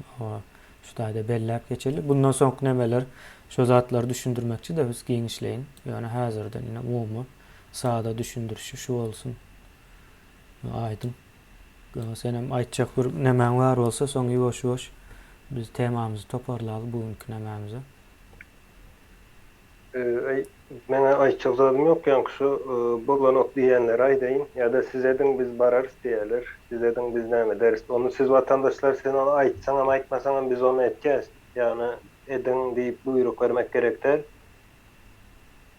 şu taýda belläp geçeli. Bundan soňky nemeler şo zatlary düşündirmekçi-de biz giňişleýin. Ýöne häzirden ine umumy sada düşündirişi şu bolsun. Aýdyň. Senem aýtjak bir nemäň bar bolsa soň ýuwaş-ýuwaş biz temamyzy toparlaly bu günki nemämizi. Meňä aýtjak zadym ýok, ýaňky şu bolanok diýýänlere aýdaýyn, ýa-da siz ediň biz bararys diýýäler, siz ediň biz näme ederis, ony siz watandaşlar sen ony aýtsaňam aýtmasaňam biz ony etýäs, ýagny ediň diýip buýruk bermek gerek däl,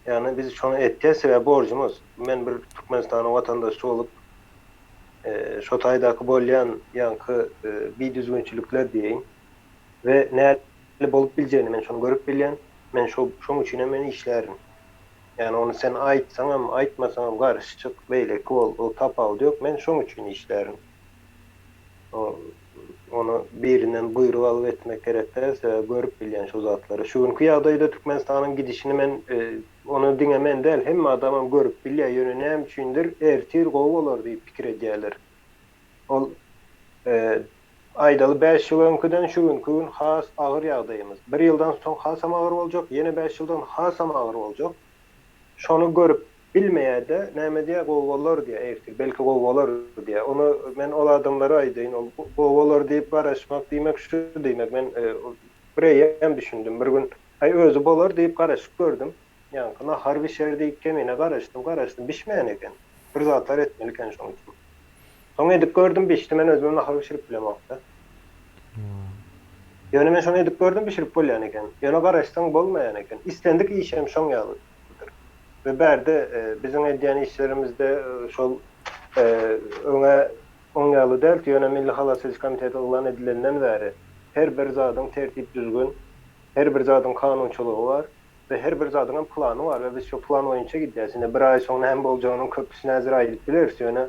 ýagny biz şony etýäs sebäbi borjumyz, men bir Türkmenistanyň watandaşy bolup şo taýdaky bolýan ýaňky bidüzgünçilikler diýeýin we näli bolup biljegini men şony görüp bilýän, Men şo şoň üçinem men işlärin. Ýagny ony sen aýtsaňam, aýtmasaňam garşy çyk, beýleki bol, o tapawudy ýok, men şoň üçin işlärin. O ony birinden buýruk alyp etmek gerek däl, sebäbi görüp bilýän şo zatlary. Şu günki ýagdaýda Türkmenistanyň gidişini men ony diňe men däl, hemme adamam görüp bilýär, ýöne näme üçindir ertir gowy bolar diýip pikir edýärler. Ol Aýdaly bäş ýyl öňküden şu günki gün has agyr ýagdaýymyz. Bir ýyldan soň hasam agyr boljak, ýene bäş ýyldan hasam agyr boljak. Şony görüp bilmeýär-de, näme diýýär, gowy bolar diýýär ertir, belki gowy bolar diýýär. Ony men ol adamlara aýdaýyn, ol gowy bolar diýip garaşmak diýmek şu diýmek. Men bireýýäm düşündim. Bir gün, aý özi bolar diýip garaşyp gördüm. Ýaňky nahar bişer diýip kemine garaşdym, garaşdym, bişmeýän eken. Bir zatlar etmeli eken şoň üçin. Soň edip gördüm bişdi men özümem nahar bişirip bilemokda. Ýöne men şony edip gördüm bişirip bolýan eken. Ýöne garaşsaň bolmaýan eken. Islendik iş hem şoň ýalydyr. We bärde biziň edýän işlerimizde şol öňe oň ýaly däldi ýöne Milli halas ediş komiteti yglan edilenden bäri her bir zadyň tertip düzgün her bir zadyň kanunçylygy bar. We her bir zadyňam plany bar we biz şo plan boýunça gidýäs. Ine bir aý soň näme boljagynyň köpüsini häzir aýdyp bileris, ýöne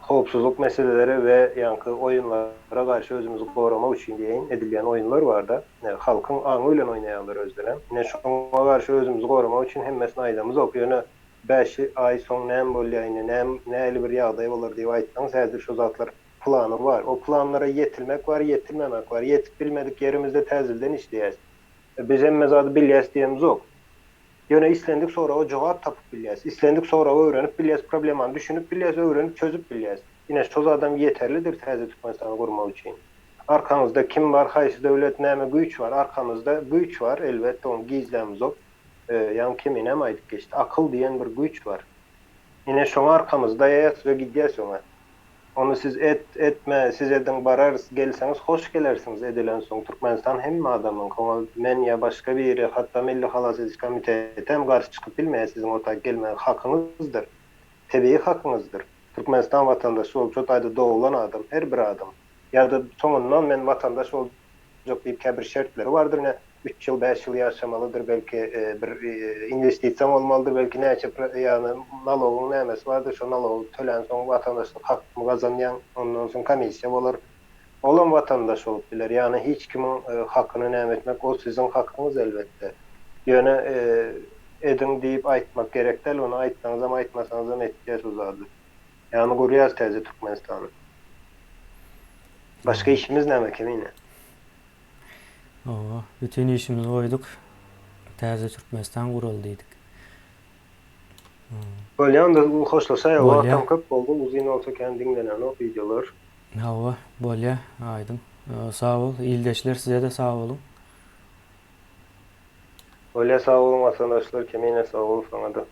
howpsuzlyk meseleleri we ýaňky oýunlara garşy özümizi goramak üçin diýeýin edilýän oýunlar barda, halkyň aňy bilen oýnaýarlar özlerem. Ine şoňa garşy özümizi goramak üçin hemmesini aýdamyzok, ýöne bäş aý soň näme bolýar ine näme nähili bir ýagdaý bolar diýip aýtsaňyz häzir şo zatlar plany bar. O planlara ýetilmek bar, ýetilmemek bar. Ýetip bilmedik ýerimizde täzeden işleýäs. Biz hemme zady bilýäs diýemzok. Ýöne islendik soraga jogap tapyp bilýäs. Islendik soragy öwrenip bilýäs, problemany düşünip bilýäs, öwrenip çözüp bilýäs. Ine şo zadam ýeterlidir täze Türkmenistany gurmak üçin. Arkaňyzda kim bar, haýsy döwlet, näme güýç bar? Arkamyzda güýç bar, elbetde ony gizlämzok. Ýaňy Keminem aýdyp geçdi. Akyl diýen bir güýç bar. Ine şoňa arkamyzy daýaýas we gidýäs öňe. Ony siz et, etme, siz ediň bararys, gelseňiz hoş gelersiňiz edilensoň Türkmenistan hemme adamyňky oňa men ýa başga biri hatda Milli halas ediş komiteti hem garşy çykyp bilmeýär siziň o taýy gelmäge hakyňyzdyr. Tebigy hakyňyzdyr. Türkmenistan watandaşy bolup şo taýda doglan adam her bir adam ýa-da soňundan men watandaş boljak diýip käbir şertleri bardyr ine üç ýyl bäş ýyl ýaşamalydyr belki bir inwestisiýaň bolmalydyr belki näçe ýagny nalogyň nämesi bardyr şo nalogy tölänsoň watandaşlyk hakyny gazanýaň ondan soň komissiýa bolar olam watandaş bolup biler ýagny hiç kimiň hakyny näme etmek ol siziň hakyňyz elbetde ýöne ediň diýip aýtmak gerek däl ony aýtsaňyzam aýtmasaňyzam etýäs o zady ýagny gurýas täze Türkmenistany başga işimiz näme Kemine. Hawa, bütin işimizi goýduk. Täze Türkmenistan guraly diýdik. Bolýa onda hoşlaşaýa wagtam köp boldy uzyn bolsa kän diňlenenok wideolar. Hawa bolýa Aýdyň sag bol ildeşler sizede sag boluň. Bolýa sag boluň watandaşlar Kemine sag bol saňada.